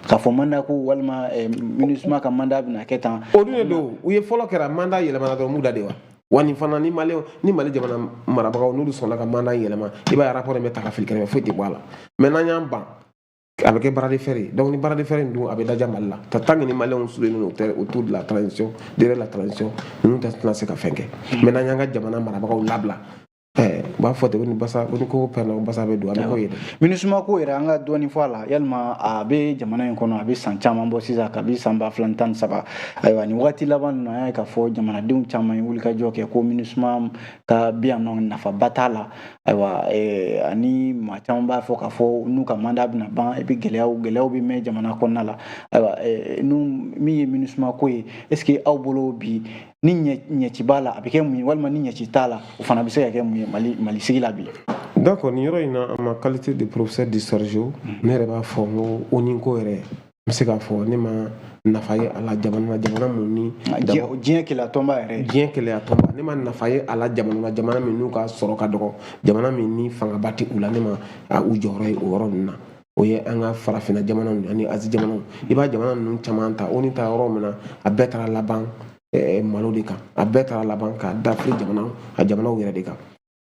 k'a fɔ mandat ko walima MINUSMA ka mandat bɛna kɛ tan. O dun de don, u ye fɔlɔ kɛra, mandat yɛlɛmana dɔrɔn, m'u da de wa. Wa nin fana, ni maliyɛnw ni Mali jamana marabagaw, n'olu sɔnna ka mandat yɛlɛma, i b'a ye rapport in bɛ ta ka fili kɛrɛfɛ, foyi tɛ bɔ a la. Mais n'an y'an ban, a bɛ kɛ bras de fer ye. Donc ni bras de fer in dun, a bɛ daja Mali la tant que ni maliyɛnw soudénen don autour de la transition, derrière la transition, ninnu tɛna se ka fɛn kɛ. Mais n'an y'an ka jamana marabagaw labila, u b'a fɔ ten ko ni basa ko ni ko pɛrɛnna, ko basa bɛ don, a bɛ k'o ye dɛ. MINUSMA ko yɛrɛ, an ka dɔɔni fɔ a la. Yalima a bɛ jamana in kɔnɔ, a bɛ san caman bɔ sisan, kabi san 2013. Ayiwa, nin wagati laban ninnu, an y'a ye k'a fɔ jamanadenw caman ye wulikajɔ kɛ ko MINUSMA ka bi yan nɔ, nafaba t'a la. Ayiwa, ani maa caman b'a fɔ k'a fɔ n'u ka mandat bɛna ban, et puis gɛlɛyaw bɛ mɛn jamana kɔnɔna la. Ayiwa, n'u min ye MINUSMA ko ye, est ce que aw bolo bi, ni ɲɛci b'a la, a bɛ kɛ mun ye, walima ni ɲɛci t'a la, o fana bɛ se ka kɛ mun ye Mali sigi la bi? D'accord, nin yɔrɔ in na, en ma qualité de professeur d'histoire géo, ne yɛrɛ b'a fɔ n ko ONU ko yɛrɛ, n bɛ se k'a fɔ ne ma nafa ye a la jamana na, jamana mun ni Diɲɛ keleya tɔnba yɛrɛ. Diɲɛ keleya tɔnba, ne ma nafa ye a la jamana na, jamana min n'u ka sɔrɔ ka dɔgɔ, jamana min ni fangaba tɛ u la. Ne ma u jɔyɔrɔ ye o yɔrɔ ninnu na. O ye an ka farafinna jamanaw ani Asie jamanaw. I b'a jamana ninnu caman ta, ONU ta yɔrɔ min na, a bɛɛ taara laban malo de kan, a bɛɛ taara laban ka dafiri jamana a jamanaw yɛrɛ de kan.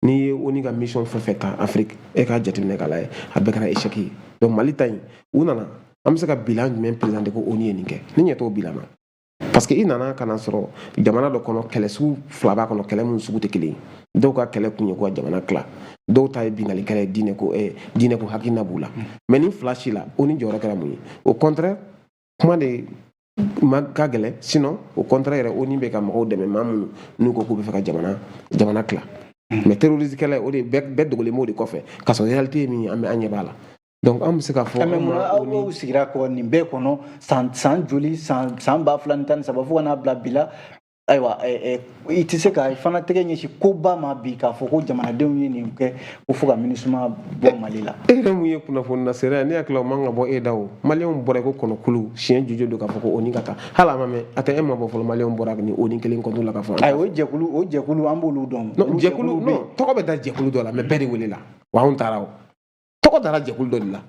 N'i ye ONU ka mission fɛn fɛn ta Afrique, e k'a jateminɛ k'a lajɛ, a bɛɛ kɛra échec ye. Donc Mali ta in, u nana, an bɛ se ka bilan jumɛn présenter ko ONU ye nin kɛ? Ne ɲɛ t'o bilan na, parce que i nana ka na sɔrɔ jamana dɔ kɔnɔ, kɛlɛ sugu fila b'a kɔnɔ, kɛlɛ min sugu tɛ kelen ye. Dɔw ka kɛlɛ kun ye ko ka jamana tila, dɔw ta ye bingali kɛlɛ ye, diinɛ ko hakilina b'u la. Mais ni fila si la, ONU jɔyɔrɔ kɛra mun ye? Au contraire, kuma de ma ka gɛlɛn. Sinon au contraire yɛrɛ, ONU bɛ ka mɔgɔw dɛmɛ, maa minnu n'u ko k'u bɛ fɛ ka jamana tila. Mais terroriste kɛlɛ, o de bɛɛ dogolen b'o de kɔfɛ, k'a sɔrɔ réalité ye min ye, an bɛ an ɲɛ b'a la. Donc an bɛ se k'a fɔ Mais munna aw sigira kɔ nin bɛɛ kɔnɔ, san joli, san 2013 fo ka n'a bila bi la? Ayiwa, i tɛ se ka i fana tɛgɛ ɲɛsin koba ma bi k'a fɔ ko jamanadenw ye nin kɛ ko fo ka MINUSMA bɔ Mali la. E yɛrɛ mun ye kunnafoni lasera ye, ne hakili la o man ka bɔ e da. O Maliyɛnw bɔra ko kɔnɔkulu siɲɛ jojo don k'a fɔ ko ONU ka taa, hali a ma mɛn, a tɛ e ma bɔ fɔlɔ, Maliyɛnw bɔra ni ONU kelen kɔntu la k'a fɔ. Ayi, o jɛkulu an b'olu dɔn. Non, jɛkulu, non, tɔgɔ bɛ da jɛkulu dɔ la, mais bɛɛ de welela wa, anw taara. O tɔgɔ dara jɛkulu dɔ de la,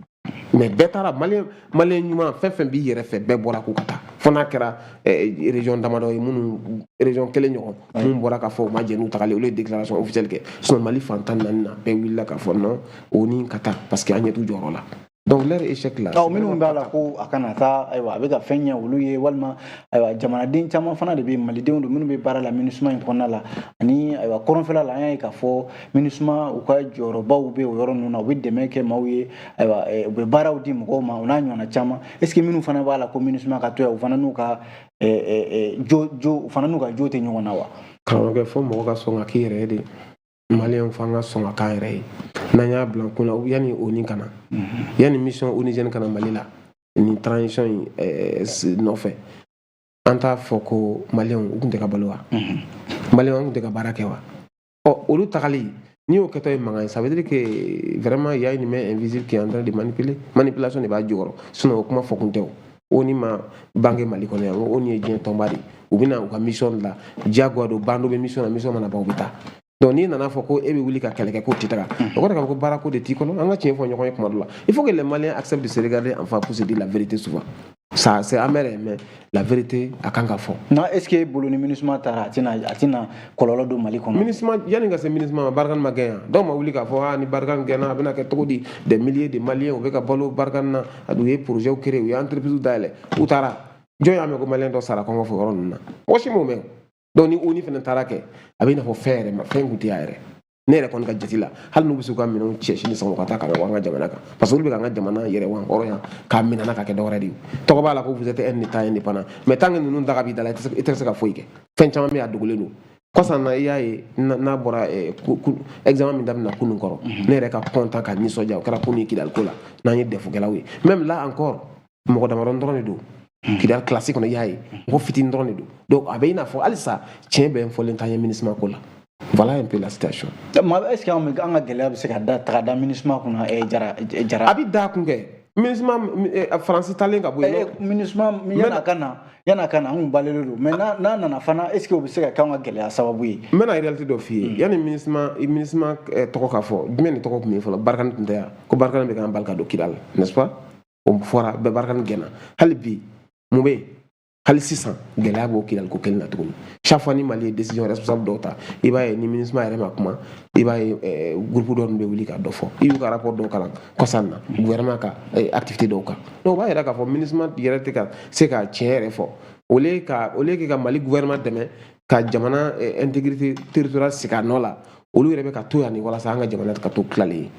mais bɛɛ taara. Maliyɛn ɲuman fɛn fɛn b'i yɛrɛ fɛ, bɛɛ bɔra k'u ka taa, fo n'a kɛra région damadɔ ye, minnu région kelen ɲɔgɔn mun bɔra k'a fɔ u ma jɛn n'u tagali, olu ye déclaration officielle kɛ. Sinon Mali fan 14 na, bɛɛ wulila k'a fɔ non, ONU ka taa, parce que an ɲɛ t'u jɔyɔrɔ la. Donc leur échec là. Ɔ, minnu b'a la ko a kana taa, ayiwa, a bɛ ka fɛn ɲɛ olu ye, walima ayiwa, jamanaden caman fana de bɛ yen, malidenw don, minnu bɛ baara la MINUSMA in kɔnɔna la, ani ayiwa, kɔrɔnfɛla la, an y'a ye k'a fɔ MINUSMA u ka jɔyɔrɔbaw bɛ o yɔrɔ ninnu na, u bɛ dɛmɛ kɛ maaw ye, ayiwa, u bɛ baaraw di mɔgɔw ma, o n'a ɲɔgɔnna caman. Est ce que minnu fana b'a la ko MINUSMA ka to yan, u fana n'u ka jo jo, u fana n'u ka jo tɛ ɲɔgɔn na wa? Karamɔgɔkɛ, fo mɔgɔ ka sɔn ka k'i yɛrɛ ye de. Maliyɛnw, f'an ka sɔn ka k'an yɛrɛ ye. N'an y'a bila kun na, yanni ONU ka na, yanni mission onusienne ka na Mali la, nin transition in nɔfɛ, an t'a fɔ ko Maliyɛnw u tun tɛ ka balo wa? Maliyɛnw tun tɛ ka baara kɛ wa? Ɔ, olu tagali n'i y'o kɛtɔ ye mankan ye, ça veut dire que vraiment il y a une main invisible qui est en train de manipuler. Manipulation de b'a jukɔrɔ, sinon o kuma fɔ kun tɛ. O ONU ma bange Mali kɔnɔ yan. ONU ye diɲɛ tɔnba de ye. U bɛna u ka mission de la, diyagoya don. Ban dɔ bɛ mission na, mission mana ban, u bɛ taa. Donc n'i nana fɔ ko e bɛ wuli ka kɛlɛ kɛ k'o tɛ taga, o kɔrɔ k'a fɔ ko baarako de t'i kɔnɔ. An ka tiɲɛ fɔ ɲɔgɔn ye kuma dɔ la. Il faut que les Maliens acceptent de se regarder en face pour se dire la vérité. Souvent ça, c'est amer, mais la vérité a kan ka fɔ. Non, est ce que e bolo ni MINUSMA taara, a tɛna kɔlɔlɔ don Mali kɔnɔ? MINUSMA, yanni ka se MINUSMA ma, Barkhane ma gɛn yan. Dɔw ma wuli k'a fɔ ah, ni Barkhane gɛnna, a bɛna kɛ cogo di? Des milliers de Maliens u bɛ ka balo Barkhane na, u ye projet créé, u ye entreprise dayɛlɛ, u taara. Jɔn y'a mɛn ko Malien dɔ sara kɔngɔ fɛ yɔrɔ ninnu na? Mɔgɔ si m'o mɛn. Donc ni ONU fana taara kɛ, a bɛ i n'a fɔ fɛn yɛrɛ ma fɛn kun tɛ a yɛrɛ. Ne yɛrɛ kɔni ka jate la, hali n'u bɛ se k'u ka minɛnw cɛ sini sɔgɔma ka taa ka na an ka jamana kan, parce que olu bɛ k'an ka jamana yɛrɛ hɔrɔnya k'a minɛ ka kɛ dɔwɛrɛ de ye. Tɔgɔ b'a la ko vous êtes un état indépendant, mais tant que ninnu daga b'i da la, i tɛ se ka foyi kɛ. Fɛn caman bɛ yen, a dogolen don. Kɔsan na, i y'a ye, n'a bɔra examen min daminɛ kunun kɔrɔ, ne yɛrɛ ka content ka nisɔndiya, o kɛra kunun ye Kidali ko la, n'an ye DEF kɛlaw ye. Même là encore, mɔgɔ damadɔ dɔrɔn de don Kidali classe kɔnɔ, i y'a ye, mɔgɔ fitinin dɔrɔn de don. Donc a bɛ i n'a fɔ halisa tiɲɛ bɛ fɔlen t'an ye MINUSMA ko la. Voilà un peu la situation. Mais est ce que an ka gɛlɛya bɛ se ka da taga da MINUSMA kunna, Jara Jara? A bɛ da kun kɛ MINUSMA, Faransi talen ka bɔ yen. MINUSMA, yan'a ka na, an kun balelen don, mais n'a nana fana, est ce que o bɛ se ka kɛ an ka gɛlɛya sababu ye? N bɛna réalité dɔ f'i ye. Yanni MINUSMA tɔgɔ ka fɔ, jumɛn de tɔgɔ tun bɛ yen fɔlɔ? Barkhane tun tɛ yan ko Barkhane bɛ k'an bali ka don Kidali, n'est-ce pas? O fɔra bɛɛ, Barkhane gɛnna. Hali bi mun bɛ yen? Hali sisan gɛlɛya b'o Kidali ko kelen na tuguni. Chaque fois ni Mali ye décision responsable dɔw ta, i b'a ye ni MINUSMA yɛrɛ ma kuma, i b'a ye groupe dɔ bɛ wuli ka dɔ fɔ. I y'u ka rapport dɔw kalan kɔsan na, gouvernement ka activité dɔw kan. Donc o b'a yira k'a fɔ MINUSMA yɛrɛ tɛ ka se ka tiɲɛ yɛrɛ fɔ. Au lieu ka Mali gouvernement dɛmɛ ka jamana intégrité territoriale sigi a nɔ la, olu yɛrɛ bɛ ka to yan ni walasa an ka jamana ka to tilalen ye.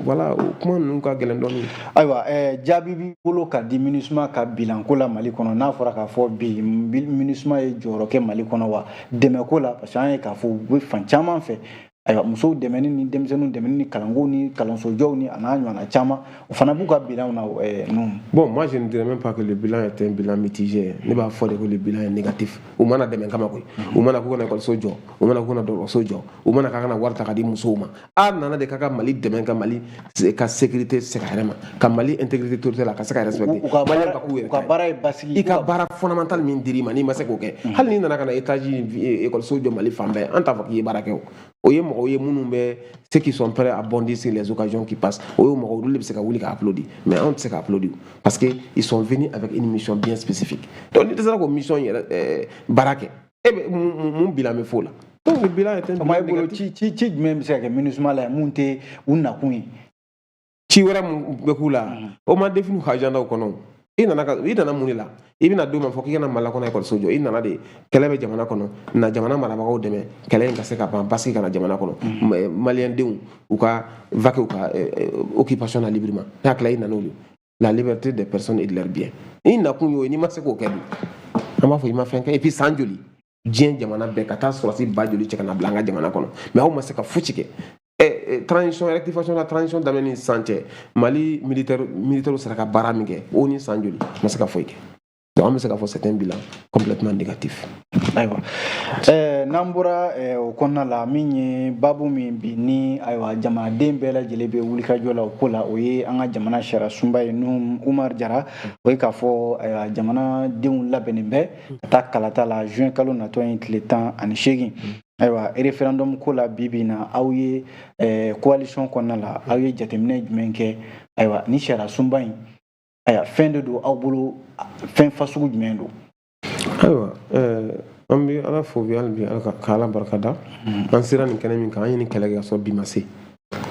Voilà, o kuma ninnu ka gɛlɛn dɔɔnin. Ayiwa, jaabi b'i bolo ka di MINUSMA ka bilanko la Mali kɔnɔ? N'a fɔra k'a fɔ bi MINUSMA ye jɔyɔrɔ kɛ Mali kɔnɔ wa, dɛmɛko la, parce que an ye k'a fɔ u bɛ fan caman fɛ, ayiwa, musow dɛmɛni ni denmisɛnninw dɛmɛni ni kalanko ni kalansojɔw ni a n'a ɲɔgɔnna caman, o fana b'u ka bilanw na ninnu. Bon, moi je ne dirais même pas que le bilan est un bilan mitigé. Ne b'a fɔ de ko le bilan est négatif. U mana dɛmɛ kama koyi, u mana k'u kana ekɔliso jɔ, u mana k'u kana dɔgɔtɔrɔso jɔ, u mana k'a kana wari ta ka di musow ma. A nana de k'a ka Mali dɛmɛ, ka Mali ka sécurité segin a yɛrɛ ma, ka Mali intégrité territoriale a ka se ka respecter. U ka Maliyɛn ka k'u yɛrɛ u ka baara ye basigi. I ka baara fondamental min dir'i ma, n'i ma se k'o kɛ, hali n'i nana ka na étage ekɔliso jɔ Mali fan bɛɛ, an t'a fɔ k'i ye baara kɛ. O o ye mɔgɔw ye minnu bɛ ceux qui sont prêts à bondir sur les occasions qui passent. O ye mɔgɔw, olu de bɛ se ka wuli ka applaudir, mais anw tɛ se ka applaudir, parce que ils sont venus avec une mission bien spécifique. Donc n'i dɛsɛra k'o mission yɛrɛ baara kɛ, e bɛ mun bilan bɛ f'o la? Donc le bilan est un bilan bolo. Ci jumɛn bɛ se ka kɛ MINUSMA la mun tɛ u nakun ye? Ci wɛrɛ mun bɛ k'u la, o ma défini u ka agenda kɔnɔ. I nana mun de la? I bɛna don ma fɔ k'i kana Mali kɔnɔ ekɔliso jɔ. I nana de kɛlɛ bɛ jamana kɔnɔ na, jamana marabagaw dɛmɛ kɛlɛ in ka se ka ban, basigi ka na jamana kɔnɔ, Maliyɛndenw u ka vaquer u ka occupation na librement. Ne hakili la, i nana o la liberté des personnes et de leurs biens. I nakun y'o ye, n'i ma se k'o kɛ dun, an b'a fɔ i ma fɛn kɛ. Et puis san joli, diɲɛ jamana bɛɛ ka taa sɔrɔsi ba joli cɛ ka na bila an ka jamana kɔnɔ, mais aw ma se ka fosi kɛ. Transition, rectification la transition daminɛ ni sisan cɛ, Mali militaire sera ka baara min kɛ o ni san joli, ma se ka foyi kɛ. Donc an bɛ se k'a fɔ c'est un bilan complètement négatif. Ayiwa, n'an bɔra o kɔnɔna la, min ye baabu min bi ni ayiwa jamanaden bɛɛ lajɛlen bɛ wulikajɔ la o ko la, o ye an ka jamana sariya sunba ye Nuhu Umar Jara. O ye k'a fɔ ayiwa jamanadenw labɛnnen bɛ ka taa kalata la juin kalo natɔ in tile 18. Ayiwa, référendum ko la, bi bi in na, aw ye coalition kɔnɔna la, aw ye jateminɛ jumɛn kɛ? Ayiwa, ni sariya sunba in, ayiwa, fɛn de don aw bolo, fɛn fasugu jumɛn don? Ayiwa, an bɛ Ala fo bi, hali bi Ala ka Ala barika da. An sera nin kɛnɛ min kan, an ye nin kɛlɛ kɛ ka sɔrɔ bi ma se.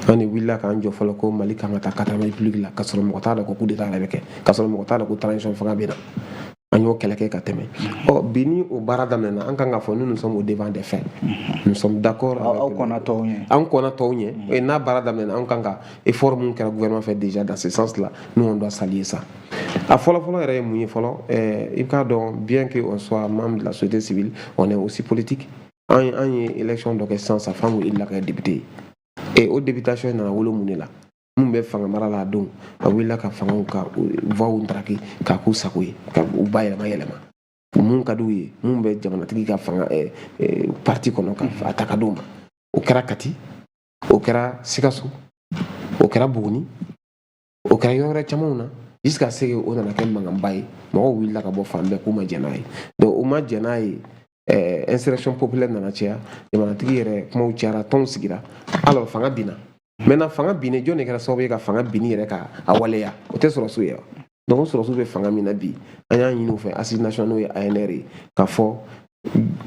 An de wulila k'an jɔ fɔlɔ ko Mali kan ka taa quatrième république la, ka sɔrɔ mɔgɔ t'a dɔn ko coup d'état yɛrɛ bɛ kɛ, ka sɔrɔ mɔgɔ t'a dɔn ko transition fanga bɛ na. An y'o kɛlɛ kɛ ka tɛmɛ. Ɔ bi ni o baara daminɛna, an kan k'a fɔ nous, nous sommes au devant des faits, nous sommes d'accord. Aw kɔnna tɔw ɲɛ. An kɔnna tɔw ɲɛ. Et n'a baara daminɛna, an kan ka effort mun kɛra gouvernement fɛ déjà dans ce sens là, nous, on doit saluer ça. A fɔlɔ fɔlɔ yɛrɛ ye mun ye fɔlɔ? I k'a dɔn, bien que on soit membre de la société civile, on est aussi politique. An ye élection dɔ kɛ sisan, sa f'an la ka kɛ député ye. Et o députation nana wolo mun de la? Mun bɛ fanga mara la a don, a wulila ka fangaw ka voixw ntaraki k'a k'u sago ye, ka u ba yɛlɛma yɛlɛma mun ka d'u ye, mun bɛ jamanatigi ka fanga parti kɔnɔ, ka a ta ka d'u ma. O kɛra Kati, o kɛra Sikaso, o kɛra Buguni, o kɛra yɔrɔ wɛrɛ camanw na, jusqu'à ce que o nana kɛ mankanba ye. Mɔgɔw wulila ka bɔ fan bɛɛ k'u ma jɛn n'a ye. Donc u ma jɛn n'a ye, insurrection populaire nana caya, jamanatigi yɛrɛ kumaw cayara, tɔnw sigira. Alors fanga binna. Maintenant fanga binnen, jɔn de kɛra sababu ye ka fanga binni yɛrɛ ka a waleya? O tɛ sɔrɔsiw ye wa? Donc o sɔrɔsiw bɛ fanga min na bi, an y'a ɲini u fɛ, assise nationale, n'o ye ANR ye, k'a fɔ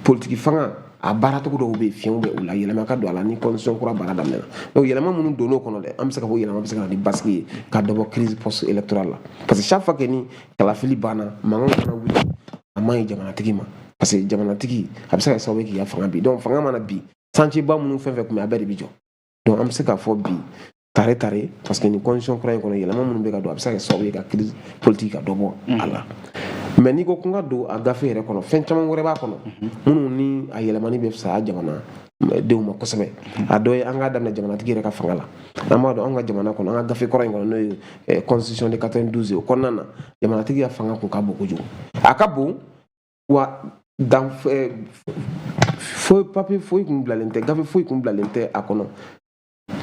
politiki fanga a baaracogo dɔw bɛ yen, fiɲɛw bɛ u la, yɛlɛma ka don a la ni constitution kura baara daminɛna. Donc yɛlɛma minnu donn'o kɔnɔ dɛ, an bɛ se ka fɔ yɛlɛma bɛ se ka na ni basigi ye, ka dɔ bɔ crise post électorale la, parce que chaque fois que ni kalafili banna, mankan kana wuli, a man ɲi jamanatigi ma, parce que jamanatigi a bɛ se ka kɛ sababu ye k'i ka fanga bin. Donc fanga mana bin, chantier ba minnu fɛn fɛn tun bɛ, a bɛɛ de bɛ jɔ. Donc an bɛ se k'a fɔ bi tare tare, parce que nin constitution kura in kɔnɔ, yɛlɛma minnu bɛ ka don, a bɛ se ka kɛ sababu ye ka crise politique ka dɔ bɔ a la. Mais n'i ko ko n ka don a gafe yɛrɛ kɔnɔ, fɛn caman wɛrɛ b'a kɔnɔ minnu ni a yɛlɛmani bɛ fisaya jamana denw ma kosɛbɛ. A dɔ ye, an k'a daminɛ jamanatigi yɛrɛ ka fanga la. An b'a dɔn, an ka jamana kɔnɔ, an ka gafe kɔrɔ in kɔnɔ, n'o ye constitution de 92 ye, o kɔnɔna na, jamanatigi ka fanga kun ka bon kojugu. A ka bon wa, dan foyi, papier foyi kun bilalen tɛ, gafe foyi kun bilalen tɛ a kɔnɔ,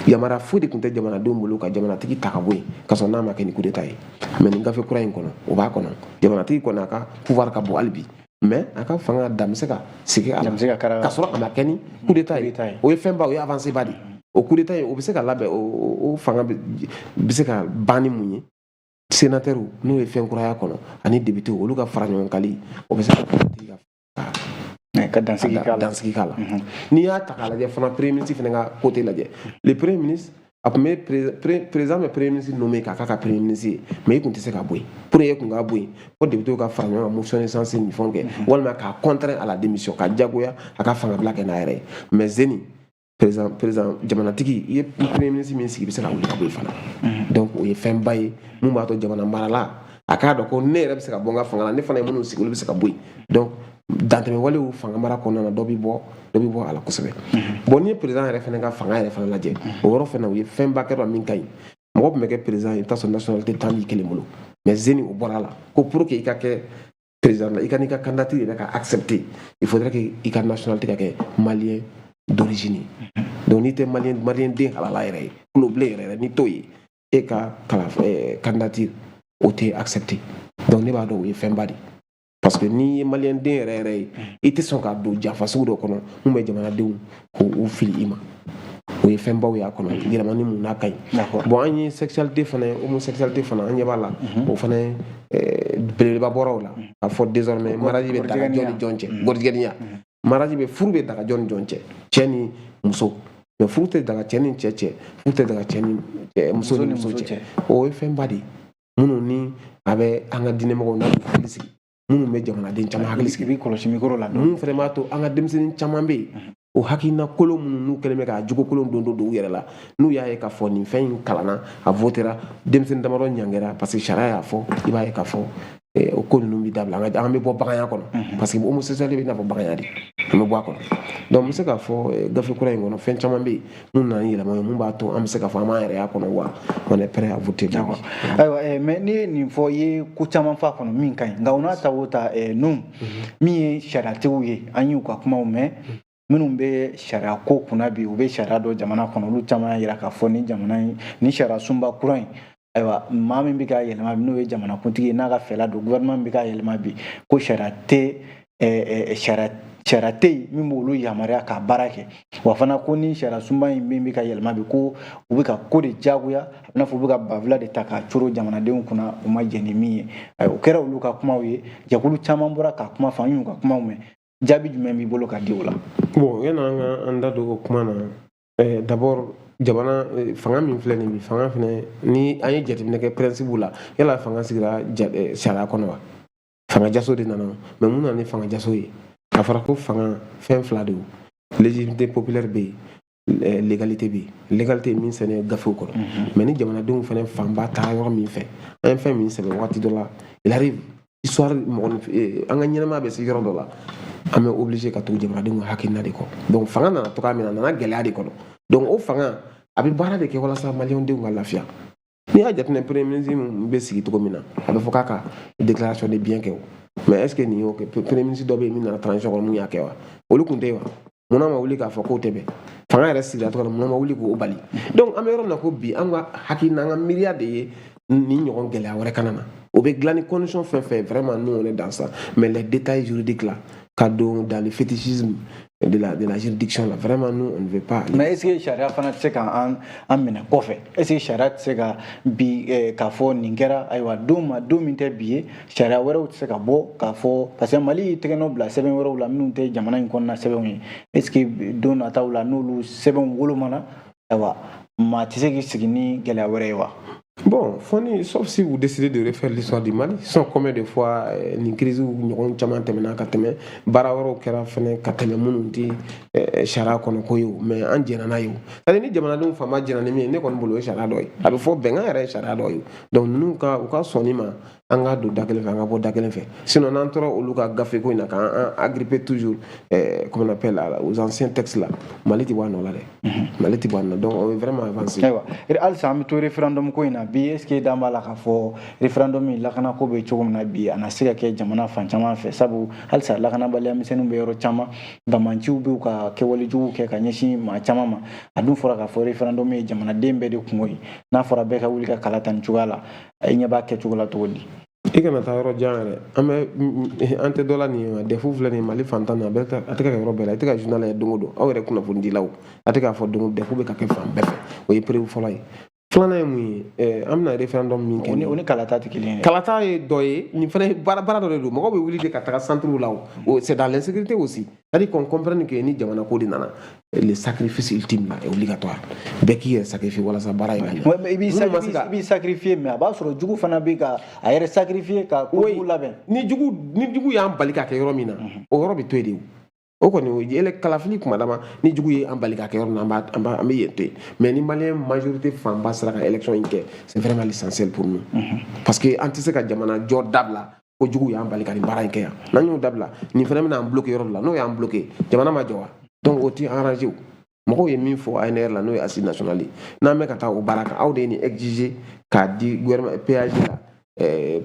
yamaruya foyi de tun tɛ jamanadenw bolo ka jamanatigi ta ka bɔ yen ka sɔrɔ n'a ma kɛ ni coup d'état ye. Mais nin gafe kura in kɔnɔ, o b'a kɔnɔ, jamanatigi kɔni a ka pouvoir ka bon hali bi, mais a ka fanga dan bɛ se ka sigi a la ka sɔrɔ a ma kɛ ni coup d'état ye. O ye fɛnba, o ye avancée ba de ye. O coup d'état in, o bɛ se ka labɛn, o fanga bɛ se ka ban ni mun ye? Sénateur, n'o ye fɛn kuraya kɔnɔ, ani député, olu ka fara ɲɔgɔn kali, o bɛ se ka ka dansigi k'a la. Dansigi k'a la. N'i y'a ta k'a lajɛ fana, premier ministre fana ka côté lajɛ, le premier ministre, a tun bɛ président bɛ premier ministre nommé k'a k'a ka premier ministre ye, mais i kun tɛ se ka bɔ yen. Pour que e kun ka bɔ yen, fo député ka fara ɲɔgɔn kan, motion de censure ni fɛnw kɛ, walima k'a contraint à la démission, ka jagoya a ka fanga bila kɛ n'a yɛrɛ ye. Mais zeni président jamanatigi, i ye premier ministre min sigi, i bɛ se ka wuli ka bɔ yen fana. Donc o ye fɛnba ye mun b'a to jamana marala a k'a dɔn ko ne yɛrɛ bɛ se ka bɔ n ka fanga la, ne fana ye minnu sigi, olu bɛ se ka bɔ yen. Donc dantɛmɛ walew fanga mara kɔnɔna na, dɔ bɛ bɔ a la kosɛbɛ. Bon, n'i ye président yɛrɛ fana ka fanga yɛrɛ fana lajɛ, o yɔrɔ fana, u ye fɛnba kɛ min ka ɲi. Mɔgɔ tun bɛ kɛ président ye, i bɛ taa sɔrɔ nationalité 10 b'i kelen bolo, mais zeni o bɔra a la ko pour que i ka kɛ président la, i ka n'i ka candidature yɛrɛ ka accepter, il faudrait que i ka nationalité ka kɛ malien d'origine ye. Donc n'i tɛ malien den halala yɛrɛ ye, kulo bilen yɛrɛ yɛrɛ, n'i t'o ye, e ka candidature o tɛ accepter. Donc ne b'a dɔn o ye fɛnba de ye, parce que n'i ye malien den yɛrɛ yɛrɛ ye, i tɛ sɔn ka don janfa sugu dɔ kɔnɔ mun bɛ jamanadenw k'u fili i ma. O ye fɛnbaw y'a kɔnɔ, yɛlɛmani mun n'a ka ɲi. Bon, an ye sexualité fana, homosexualité fana, an ɲɛ b'a la, o fana belebeleba bɔra o la, k'a fɔ désormais mariage bɛ daga jɔn ni jɔn cɛ? Gɔrijɛniya mariage bɛ, furu bɛ daga jɔn ni jɔn cɛ? Cɛ ni muso. Mais furu tɛ daga cɛ ni cɛ cɛ, furu tɛ daga cɛ ni muso ni muso cɛ. O ye fɛnba de ye minnu ni a bɛ an ka diinɛmɔgɔw n'a b'u hakili sigi, minnu bɛ jamanaden caman hakili sigi. I b'i kɔlɔsi micro la. Mun fana b'a to an ka denmisɛnnin caman bɛ yen, o hakilina kolon minnu n'u kɛlen bɛ k'a jogo kolon don don u yɛrɛ la, n'u y'a ye k'a fɔ nin fɛn in kalanna, a votera, denmisɛnnin damadɔ ɲangera parce que sariya y'a fɔ, i b'a ye k'a fɔ o ko ninnu bɛ dabila, an bɛ bɔ baganya kɔnɔ, parce que homosexualité bɛ i n'a fɔ baganya de. An bɛ bɔ a kɔnɔ. Donc n bɛ se k'a fɔ gafe kura in kɔnɔ, fɛn caman bɛ yen mun nana ni yɛlɛma ye, mun b'a to an bɛ se k'a fɔ an b'an yɛrɛ y'a kɔnɔ, wa on est prêt à voter. D'accord. Ayiwa, mais n'i ye nin fɔ, i ye ko caman fɔ a kɔnɔ min ka ɲi, nka o n'a ta o ta nu min ye sariyatigiw ye, an y'u ka kumaw mɛn, minnu bɛ sariya ko kunna bi, u bɛ sariya dɔ jamana kɔnɔ, olu caman y'a jira k'a fɔ ni jamana in ni sariya sunba kura in, ayiwa, maa min bɛ ka yɛlɛma bi, n'o ye jamanakuntigi ye, n'a ka fɛla don, gouvernement min bɛ ka yɛlɛma bi, ko sariya tɛ sariya tɛ yen min b'olu yamaruya ka baara kɛ. Wa fana ko ni sariya sunba in min bɛ ka yɛlɛma bi, ko u bɛ ka ko de diyagoya, a bɛ n'a fɔ u bɛ ka banfula de ta k'a coro jamanadenw kunna, u ma jɛn ni min ye. Ayiwa, o kɛra olu ka kumaw ye. Jɛkulu caman bɔra ka kuma fɔ, an y'u ka kumaw mɛn. Jaabi jumɛn b'i bolo ka di o la? Bon, yanni an ka an da don o kuma na, d'abord jamana fanga min filɛ nin bi, fanga fɛnɛ, ni an ye jateminɛ kɛ principe la, yala fanga sigira sariya kɔnɔ wa? Fanga jaso de nana. Mais mun nana ni fanga jaso ye? A fɔra ko fanga fɛn fila de don: légitimité populaire bɛ yen, légalité bɛ yen. Légalité min sɛnɛ gafew kɔnɔ, mais ni jamanadenw fɛnɛ fanba taara yɔrɔ min fɛ, an ye fɛn min sɛbɛn waati dɔ la, il arrive histoire mɔgɔ an ka ɲɛnɛmaya bɛ se yɔrɔ dɔ la, an bɛ obligé ka tugu jamanadenw ka hakilina de kɔ. Donc fanga nana cogoya min na, a nana gɛlɛya de kɔnɔ. Donc o fanga a bɛ baara de kɛ walasa maliyɛndenw ka lafiya. N'i y'a jateminɛ, premier ministre bɛ sigi cogo min na, a bɛ fɔ k'a ka déclaration de bien kɛ o. Mais est ce que nin y'o kɛ? Premier ministre dɔ bɛ yen min nana transition kɔnɔ, mun y'a kɛ wa? Olu kun tɛ yen wa? Munna ma wuli k'a fɔ k'o tɛ bɛn? Fanga yɛrɛ sigira cogo min na, munna ma wuli k'o bali? Donc an bɛ yɔrɔ min na ko bi, an ka hakilina, an ka miiriya de ye nin ɲɔgɔn gɛlɛya wɛrɛ kana na. O bɛ dilan ni condition fɛn fɛn, vraiment nous on est dans ça. Mais les détails juridiques là, ka don dans le fétichisme de la juridiction là, vraiment nous on ne veut pas. Mais est ce que sariya fana tɛ se ka an minɛ kɔfɛ? Est ce que sariya tɛ se ka bi k'a fɔ nin kɛra, ayiwa, don ma don min tɛ bi ye, sariya wɛrɛw tɛ se ka bɔ k'a fɔ, parce que Mali y'i tɛgɛ nɔ bila sɛbɛn wɛrɛw la minnu tɛ jamana in kɔnɔna sɛbɛnw ye? Est ce que don nataw la, n'olu sɛbɛnw wolomana, ayiwa, maa tɛ se k'i sigi ni gɛlɛya wɛrɛ ye wa? Bon, Foni, sauf si vous décidez de refaire l'histoire du Mali. Sans combien de fois nin crise ɲɔgɔn caman tɛmɛna ka tɛmɛ, baara wɛrɛw kɛra fɛnɛ ka tɛmɛ minnu tɛ sariya kɔnɔ ko ye o, mais an jɛnna n'a ye o. C'est à dire ni jamanadenw fanba jɛnna ni min ye, ne kɔni bolo o ye sariya dɔ ye. A bɛ fɔ bɛnkan yɛrɛ ye sariya dɔ ye. Donc ninnu ka u ka sɔnni ma, an ka don da kelen fɛ, an ka bɔ da kelen fɛ. Sinon n'an tora olu ka gafe ko in na k'an agripper toujours, comment on appelle, aux anciens textes là, Mali tɛ bɔ a nɔ la dɛ. Mali tɛ bɔ a nɔ. Donc on veut vraiment avancer. Ayiwa, halisa an bɛ to référendum ko in na bi. Est ce que dan b'a la k'a fɔ référendum in lakanako bɛ cogo min na bi, a na se ka kɛ jamana fan caman fɛ? Sabu halisa lakanabaliya misɛnninw bɛ yɔrɔ caman, bamanciw bɛ ka kɛwale jugu kɛ ka ɲɛsin maa caman ma. A dun fɔra k'a fɔ référendum ye jamanaden bɛɛ de kungo ye. N'a fɔra bɛɛ ka wuli ka kala ta nin cogoya la, i ɲɛ b'a kɛcogo la cogo di? I kana taa yɔrɔ jan yɛrɛ, an bɛ an tɛ dɔ la nin ye wa? DEF filɛ nin ye Mali fantan na, a bɛ a tɛ ka kɛ yɔrɔ bɛɛ la. I tɛ ka journal lajɛ don o don, aw yɛrɛ kunnafonidilaw, a tɛ k'a fɔ don o don DEF bɛ ka kɛ fan bɛɛ fɛ. O ye preuve fɔlɔ ye. Filanan ye mun ye? An bɛna référendum min kɛ, o ni kalata tɛ kelen ye. Kalata ye dɔ ye, nin fana ye baara dɔ de don. Mɔgɔw bɛ wuli de ka taga centre la. O c'est dans l'insécurité aussi. C'est-à-dire qu'on comprenne que ni jamana ko de nana, le sacrifice ultime là est obligatoire. Bɛɛ k'i yɛrɛ sacrifier walasa baara in ka ɲɛ. I b'i sacrifier, mais a b'a sɔrɔ jugu fana bɛ ka a yɛrɛ sacrifier ka kojugu labɛn. Ni jugu y'an bali ka kɛ yɔrɔ min na, o yɔrɔ bɛ to yen de. O kɔni o ye kalafili kuma dama. Ni jugu ye an bali ka kɛ yɔrɔ min na, an bɛ yen to yen. Mais ni maliyɛn majorité fanba sera ka élection in kɛ, c'est vraiment l'essentiel pour nous, parce que an tɛ se ka jamana jɔ dabila ko jugu y'an bali ka nin baara in kɛ yan. N'an y'o dabila, nin fana bɛna an bloquer yɔrɔ dɔ la. N'o y'an bloquer, jamana ma jɔ wa? Donc o ti arranger. O mɔgɔw ye min fɔ ANR la, n'o ye assise nationale ye, n'an bɛ ka taa o baara kan, aw de ye nin exiger k'a di gouvernement PAG la,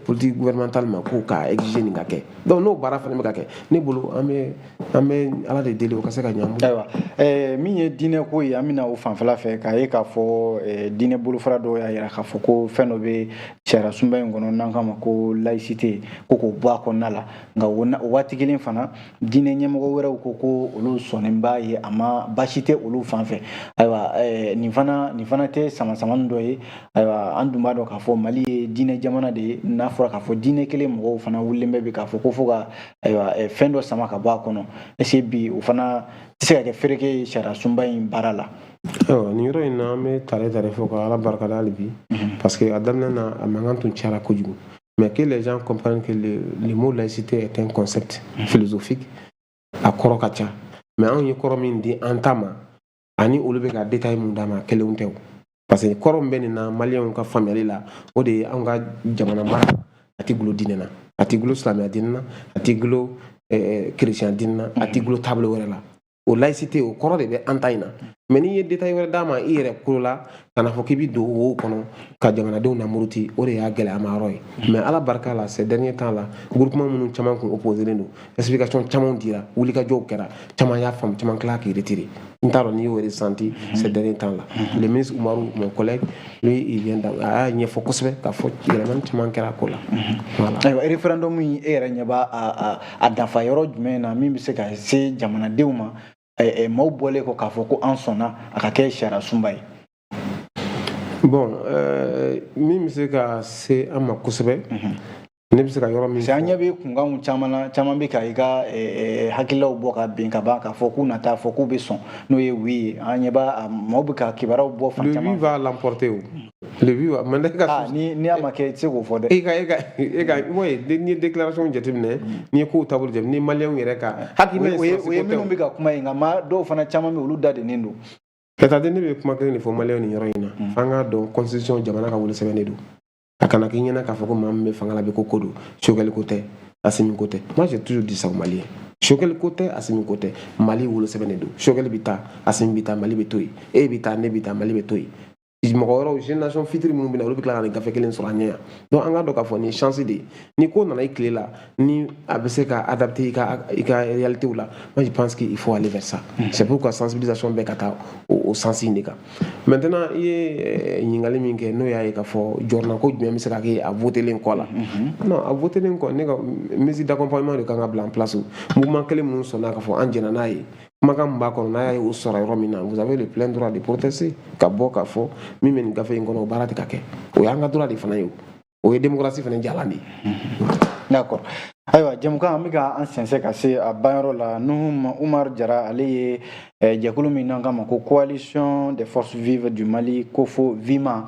politique gouvernementale ma, ko k'a exiger nin ka kɛ. Donc n'o baara fana bɛ ka kɛ, ne bolo an bɛ Ala de deli o ka se ka ɲɛ an bolo. Ayiwa, min ye diinɛ ko ye, an bɛna o fanfɛla fɛ k'a ye k'a fɔ diinɛ bolofara dɔw y'a jira k'a fɔ ko fɛn dɔ bɛ sariya sunba in kɔnɔ n'an k'a ma ko laïcité, ko k'o bɔ a kɔnɔna la. Nka o waati kelen fana, diinɛ ɲɛmɔgɔ wɛrɛw ko ko olu sɔnnen b'a ye, a ma baasi tɛ olu fan fɛ. Ayiwa, nin fana tɛ sama-samani dɔ ye. Ayiwa, an dun b'a dɔn k'a fɔ Mali ye diinɛ jamana de ye. N'a fɔra k'a fɔ diinɛ kelen mɔgɔw fana wulilen bɛ bi k'a fɔ ko fo ka, ayiwa, fɛn dɔ sama ka bɔ a kɔnɔ, est ce que bi o fana tɛ se ka kɛ fereke ye sariya sunba in baara la? Ayiwa, nin yɔrɔ in na, an bɛ tare tare fɔ ka Ala barikada hali bi, parce que a daminɛ na, a mankan tun cayara kojugu. Mais que les gens comprennent que le mot laïcité est un concept philosophique, a kɔrɔ ka ca. Mais anw ye kɔrɔ min di an ta ma, ani olu bɛ ka détail mun d'a ma, kelenw tɛ o. Parce que kɔrɔ min bɛ nin na maliyɛnw ka faamuyali la, o de ye anw ka jamana mara a tɛ gulo diinɛ na, a tɛ gulo silamɛya diinɛ na, a tɛ gulo chrétien diinɛ na, a t'i gulo taabolo wɛrɛ la. O laïcité, o kɔrɔ de bɛ an ta in na. Mais n'i ye détail wɛrɛ d'a ma i yɛrɛ kolo la, ka na fɔ k'i bɛ don wo kɔnɔ ka jamanadenw namuruti, o de y'a gɛlɛyama yɔrɔ ye. Mais Ala barika la, ces derniers temps là, groupement minnu caman kun opposé don, explication caman dira, wulikajɔw kɛra, caman y'a faamu, caman tila k'i retirer. N t'a dɔn n'i y'o ressenti ces derniers temps là. Le ministre Umaru, mon collègue, lui, il vient, a y'a ɲɛfɔ kosɛbɛ k'a fɔ yɛlɛmani caman kɛra a ko la, voilà. Ayiwa, référendum in, e yɛrɛ ɲɛ b'a a dafa yɔrɔ jumɛn na min bɛ se ka se jamanadenw ma, maaw bɔlen kɔ k'a fɔ ko an sɔnna a ka kɛ sariya sunba ye? Bon, min bɛ se ka se an ma kosɛbɛ, ne bɛ se ka yɔrɔ min Parce que an ɲɛ bɛ kunkanw caman na, caman bɛ ka i ka hakililaw bɔ ka bin ka ban k'a fɔ k'u na taa fɔ k'u bɛ sɔn, n'o ye oui ye. An ɲɛ b'a maaw bɛ ka kibaruyaw bɔ fan Le caman. oui va l'emporter o. Le oui va mais ne ka Ah, ni a ma kɛ, i tɛ se k'o fɔ dɛ. E ka ouais, n'i ye déclaration jateminɛ, n'i ye kow taabolo jateminɛ, ni maliyɛnw yɛrɛ ka hakilina O ye ye sɔrɔsi o ye ko tɛ o. Minnu bɛ ka kuma ye, nka maa dɔw fana caman bɛ, olu da dennen don. C'est-à-dire, ne bɛ kuma kelen de fɔ maliyɛnw nin yɔrɔ in na. F'an k'a dɔn, constitution, jamana ka wolosɛbɛn de don. A kana k'i ɲɛna k'a fɔ ko maa min bɛ fanga la bi, ko don. Choguel ko tɛ, Assimi ko tɛ. Moi, j'ai toujours dit ça aux Maliens: Choguel ko tɛ, Assimi ko tɛ, Mali wolosɛbɛn de don. Choguel bɛ taa, Assimi bɛ taa, Mali bɛ to yen. E bɛ taa, ne bɛ taa, Mali bɛ to yen. Mɔgɔ wɛrɛw, génération future minnu bɛ na, olu bɛ tila ka nin gafe kelen sɔrɔ an ɲɛ yan. Donc an k'a dɔn k'a fɔ nin ye chance de ye. Ni ko nana i tile la, ni a bɛ se ka adapter i ka réalité la, moi je pense qu'il faut aller vers ça. C'est pourquoi sensibilisation bɛ ka taa o sens in de kan. Maintenant, i ye ɲininkali min kɛ, n'o y'a ye k'a fɔ jɔrɔnako jumɛn bɛ se ka kɛ a votelen kɔ la. Non, a votelen kɔ, ne ka mesure d'accompagnement de kan ka bila en place. Mouvement kelen minnu sɔnna k'a fɔ an jɛnna n'a ye, kumakan min b'a kɔnɔ, n'a y'a ye o sɔrɔ yɔrɔ min na, vous avez le plein droit de protester, ka bɔ k'a fɔ min bɛ nin gafe in kɔnɔ, o baara tɛ ka kɛ. O y'an ka droit de fana ye, o ye démocratie fana jalan de ye. D'accord. Ayiwa, jɛmukan, an bɛ ka an sɛnsɛn ka se a banyɔrɔ la. Nuhu Umar Jara, ale ye jɛkulu min n'an k'a ma ko Coalition des forces vives du Mali, COFO VIMA.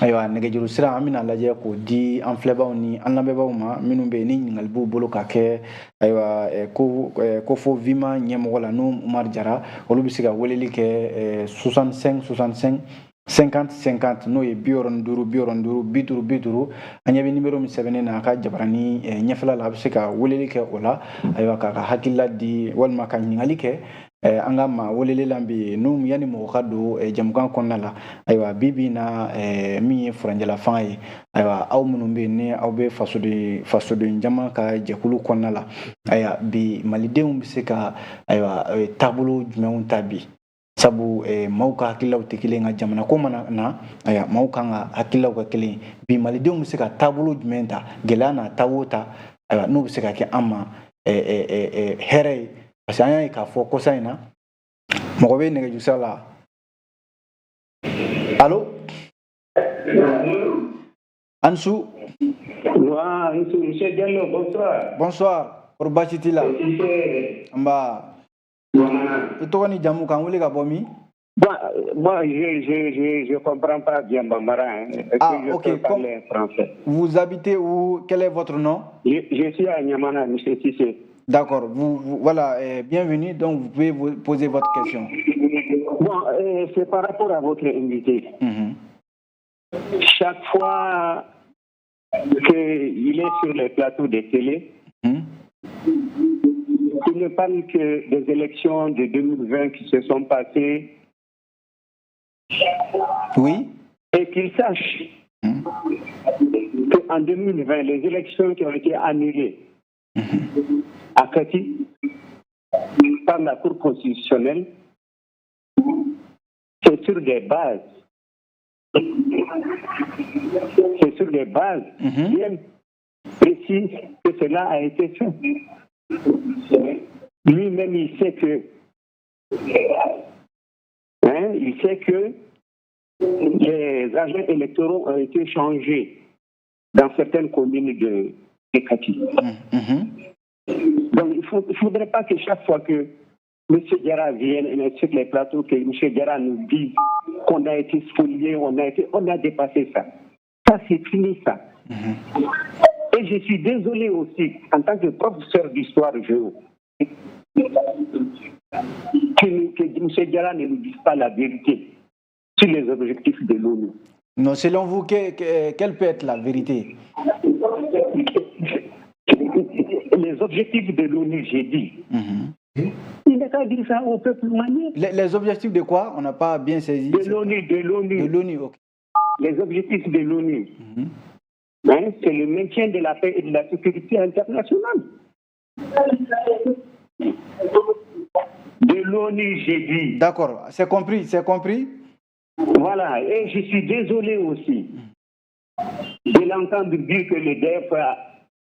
Ayiwa, nɛgɛjuru sira, an bɛna lajɛ k'o di an filɛbaw ni an lamɛnbaaw ma minnu bɛ yen ni ɲininkali b'u bolo ka kɛ, ayiwa, ko COFO VIMA ɲɛmɔgɔ la, Nuhu Umar Jara, olu bɛ se ka weleli kɛ 65 65 50 50, n'o ye 65 65 50 50. An ɲɛ bɛ nimero min sɛbɛnnen na a ka jabarani ɲɛfɛla la, a bɛ se ka weleli kɛ o la, ayiwa, k'a ka hakilila di walima ka ɲininkali kɛ. An ka maa welelen bɛ yen n'u yanni mɔgɔ ka don jɛmukan kɔnɔna la. Ayiwa, bi bi in na, min ye furancɛla fanga ye, ayiwa, aw minnu bɛ yen ni aw bɛ fasoden jama ka jɛkulu kɔnɔna la, ayiwa, bi malidenw bɛ se ka, ayiwa, taabolo jumɛnw ta bi? Sabu maaw ka hakililaw tɛ kelen, nka jamana ko mana na, ayiwa, maaw kan ka hakililaw ka kelen. Bi malidenw bɛ se ka taabolo jumɛn ta, gɛlɛya n'a ta o ta, ayiwa, n'o bɛ se ka kɛ an ma hɛrɛ ye? Parce que an y'a ye k'a fɔ kɔsa in na, mɔgɔ bɛ nɛgɛjuru sira la. Allo, an su. Monsieur Diallo, bonsoir. Bonsoir, kɔri baasi t'i la? Nba. I tɔgɔ ni jamu, k'an wele ka bɔ min? Bon, je comprends pas bien Bambara. Hein. Ah, je ok. peux parler français? Vous habitez où? Quel est votre nom? Je suis à Niamana, monsieur Cissé. D'accord. Voilà, bienvenue. Donc, vous pouvez vous poser votre question. Bon, c'est par rapport à votre invité. Chaque fois qu'il est sur les plateaux de télé, il ne parle que des élections de 2020 qui se sont passées. Et qu'il sache qu'en 2020, les élections qui ont été annulées à Kati par la Cour constitutionnelle, c'est sur des bases. C'est sur des bases bien précises que cela a été fait. Lui-même, il sait que, hein, il sait que les agents électoraux ont été changés dans certaines communes de Kati. Donc, il ne faudrait pas que chaque fois que M. Diarra vienne sur les plateaux, que M. Diarra nous dise qu'on a été spolié, on a dépassé ça. Ça, c'est fini, ça. Et je suis désolé aussi, en tant que professeur d'histoire géo, que M. Diarra ne nous dise pas la vérité sur les objectifs de l'ONU. Non, selon vous, quelle peut être la vérité? Les objectifs de l'ONU, j'ai dit. Il n'a qu'à dire ça au peuple malien. Les objectifs de quoi? On n'a pas bien saisi. De l'ONU, de l'ONU. De l'ONU, ok. Les objectifs de l'ONU, hein, c'est le maintien de la paix et de la sécurité internationale. De l'ONU, j'ai dit. D'accord, c'est compris, c'est compris. Voilà, et je suis désolé aussi de l'entendre dire que le DEF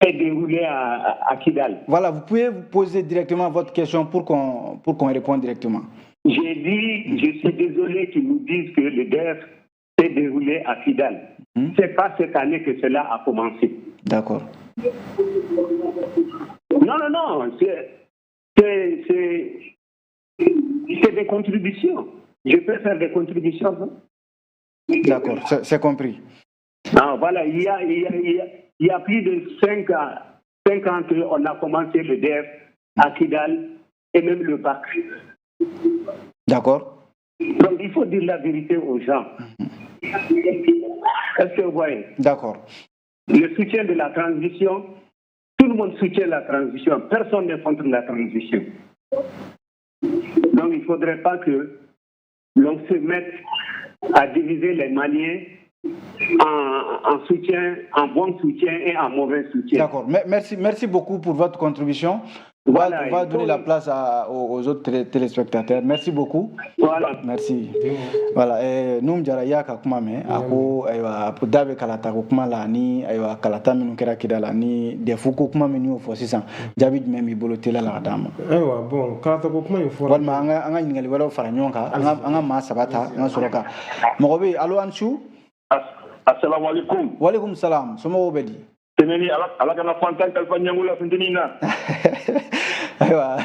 est déroulé à Kidal. Voilà, vous pouvez vous poser directement votre question pour qu'on réponde directement. J'ai dit, je suis désolé qu'ils nous disent que le DEF s'est déroulé à Kidal. Ce n'est pas cette année que cela a commencé. D'accord. Non, non, non, c'est des contributions. Je peux faire des contributions. Hein? D'accord, c'est compris. Ah, voilà, il y a plus de 5 ans qu'on a commencé le DEF à Kidal et même le BAC. D'accord. Donc il faut dire la vérité aux gens. Est-ce que vous voyez? D'accord. Le soutien de la transition, tout le monde soutient la transition, personne n'est contre la transition. Donc il ne faudrait pas que l'on se mette à diviser les Maliens en soutien, en bon soutien et en mauvais soutien. D'accord. Merci beaucoup pour votre contribution. Voilà, on va donner la place aux autres téléspectateurs. Merci beaucoup. Voilà. Merci. Voilà. Nous Diarra y'a ka kuma mɛn a ko ayiwa da bɛ kalata ko kuma la ani ayiwa kalata minnu kɛra Kidal ni DEF ko kuma minnu y'o fɔ sisan jaabi jumɛn b'i bolo teliya la ka d'an ma? Ayiwa bon kalata ko kuma in fɔra. Walima an ka ɲininkali wɛrɛw fara ɲɔgɔn kan an ka maa saba ta an ka sɔrɔ ka mɔgɔ bɛ yen. Allo, an su. Asalaamaaleykum. Waaleykum salam. Somɔgɔw bɛ di? Tɛnɛni ala kana fantan kalifa ɲɛngo la funteni na. Ayiwa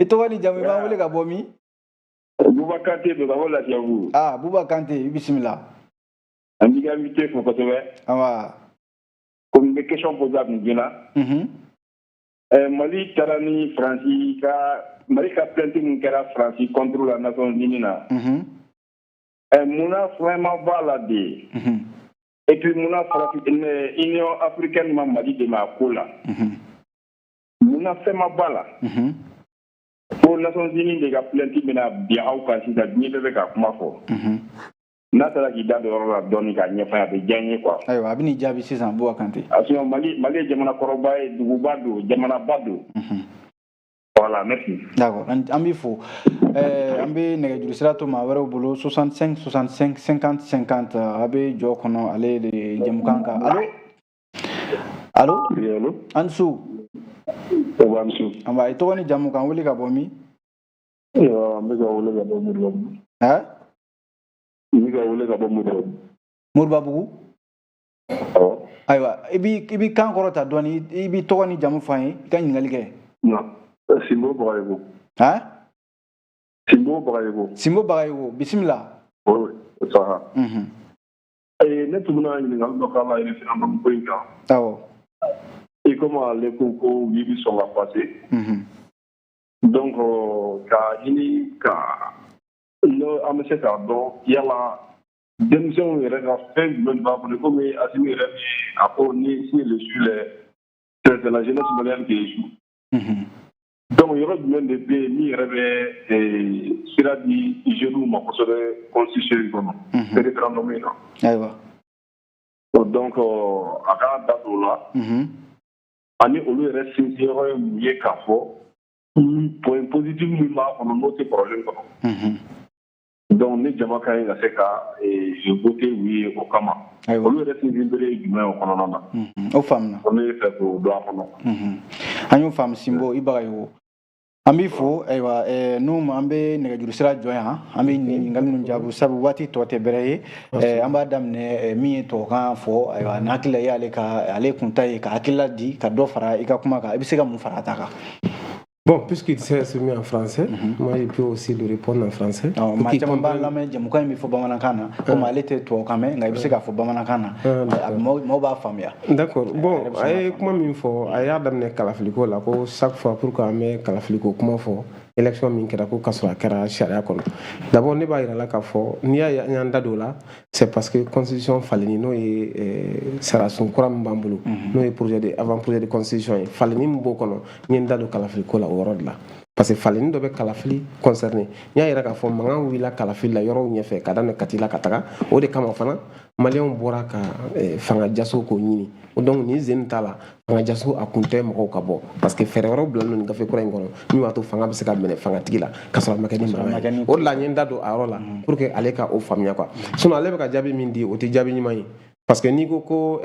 i tɔgɔ ni jamu i b'an wele ka bɔ min? Buba Kante don ka bɔ Lafiyabugu. Ah Buba Kante i bisimila. An b'i ka invité fo kosɛbɛ. Awa. Komi n bɛ question poser a kun joona. Mali taara ni Faransi ka Mali ka plainte min kɛra Faransi contre la Nations Unies na. Munna fɛn ma bɔ a la de. Et puis munna Union africaine ma Mali dɛmɛ a ko la. Munna fɛn ma bɔ a la. Fo Nations Unies de ka plainte bɛna bin aw kan sisan diɲɛ bɛɛ bɛ ka kuma fɔ. N'a taara k'i da don yɔrɔ la dɔɔni k'a ɲɛfɔ a bɛ diya n ye quoi. Ayiwa a bɛ n'i jaabi sisan Buba Kante. Sinon Mali ye jamana kɔrɔba ye duguba don jamanaba don. Voilà, merci. D'accord, an b'i fo. An bɛ nɛgɛjuru sira to maa wɛrɛw bolo 65 65 50 50 a bɛ jɔ kɔnɔ ale de jɛmukan kan. Allo? Allo? Oui, allo? An su. An su. An b'a i tɔgɔ ni jamu kan wele ka bɔ min? An bɛ ka wele ka bɔ Moribabugu. Hein? N bɛ ka wele ka bɔ Moribabugu. Moribabugu? Awɔ. Ayiwa i b'i kan kɔrɔta dɔɔni i b'i tɔgɔ ni jamu fɔ an ye i ka ɲininkali kɛ. Non. Simbo Bagayogo. Hein? Simbo Bagayogo. Simbo Bagayogo, bisimila. Oui, ça va. Ne tun bɛna ɲininkali dɔ k'a la référendum ko in kan. Awɔ. I komi ale ko ko oui bi sɔn ka passer. Donc k'a ɲini ka n'o an bɛ se k'a dɔn yala denmisɛnw yɛrɛ ka fɛn jumɛn b'a kɔnɔ komi Assimi yɛrɛ bi a ko ni si le suit c'est la jeunesse malienne qui échoue. Donc yɔrɔ jumɛn de bɛ yen min yɛrɛ bɛ sira di jeunes ma kosɛbɛ constitution in kɔnɔ référendum in na. Ayiwa. Donc a k'a da don o la. Ani olu yɛrɛ sinsin yɔrɔ ye mun ye k'a fɔ point positif min b'a kɔnɔ n'o tɛ kɔrɔlen kɔnɔ. Donc ni jama ka ɲi ka se ka voter oui ye o kama. Olu yɛrɛ sinsin bere ye jumɛn o kɔnɔna na. O faamuna. Ne bɛ fɛ k'o dɔn a kɔnɔ. An y'o faamu Simbo i Bagayogo. An b'i fo ayiwa n'u an bɛ nɛgɛjuru sira jɔ yan an bɛ ɲininkali ninnu jaabi sabu waati tɔ tɛ bɛrɛ ye an b'a daminɛ min ye tubabukan fɔ ayiwa n'a hakili la i y'ale ka ale kun ta ye ka hakilila di ka dɔ fara i ka kuma kan i bɛ se ka mun fara a ta kan. Bon, puisqu'il s'est exprimé en français, moi je peux aussi lui répondre en français. Maa caman b'an lamɛn jɛmukan in bɛ fɔ bamanankan na komi ale tɛ tubabukan mɛn nka i bɛ se k'a fɔ bamanankan na maaw b'a faamuya. D'accord. Bon, a ye kuma min fɔ a y'a daminɛ kalafiliko la ko chaque fois pour qu'an bɛ kalafiliko kuma fɔ Élection min kɛra ko k'a sɔrɔ a kɛra sariya kɔnɔ. D'abord, ne b'a yira la k'a fɔ n'i y'a ye an y'an da don o la, c'est parce que constitution falenni, n'o ye sariyasun kura min b'an bolo, n'o ye projet de avant projet de constitution ye, falenni min b'o kɔnɔ, n ye n da don kalafili ko la o yɔrɔ de la, parce que falenni dɔ bɛ kalafili concerné. N y'a yira k'a fɔ mankan wulila kalafili la yɔrɔw ɲɛfɛ ka daminɛ Kati la ka taga. O de kama fana Maliyɛnw bɔra ka fanga jaso k'o ɲini. Donc nin sen ta la, fanga jaso a kun tɛ mɔgɔw ka bɔ, parce que fɛɛrɛ wɛrɛw bilalen don nin gafe kura in kɔnɔ min b'a to fanga bɛ se ka minɛ fangatigi la ka sɔrɔ a ma kɛ ni mankan ye. O de la n ye n da don a yɔrɔ la pour que ale ka o faamuya quoi. Sinon ale bɛ ka jaabi min di, o tɛ jaabi ɲuman ye, parce que n'i ko ko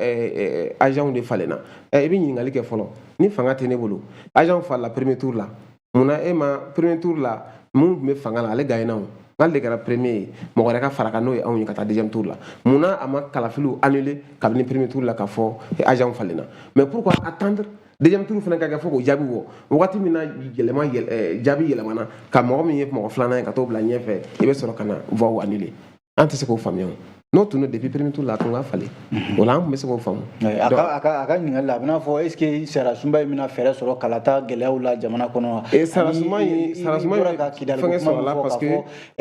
agent de falenna, i bɛ ɲininkali kɛ fɔlɔ. Ni fanga tɛ ne bolo, agent falila premier tour la, munna e ma premier tour la mun tun bɛ fanga la, ale gagnera o, n'ale de kɛra premier ye, mɔgɔ wɛrɛ ka fara kan n'o ye anw ye ka taa deuxième tour la, munna a ma kalafiliw annuler kabini premier tour la k'a fɔ agent falenna? Mais pourquoi attendre deuxième tour fana ka kɛ fo k'o jaabi bɔ? Wagati min na yɛlɛma jaabi yɛlɛmana ka mɔgɔ min ye mɔgɔ filanan ye ka t'o bila ɲɛfɛ, i bɛ sɔrɔ ka na voix annuler. An tɛ se k'o faamuya o. N'o tun don depuis premier tour la, a tun ka falen o la, an tun bɛ se k'o faamu. A ka ɲininkali la, a bɛna fɔ est ce que sariyasunba in bɛna fɛɛrɛ sɔrɔ kalata gɛlɛyaw la jamana kɔnɔ wa? Sariyasunba in, sariyasunba in ka Kidali fɛngɛ sɔrɔ la, parce que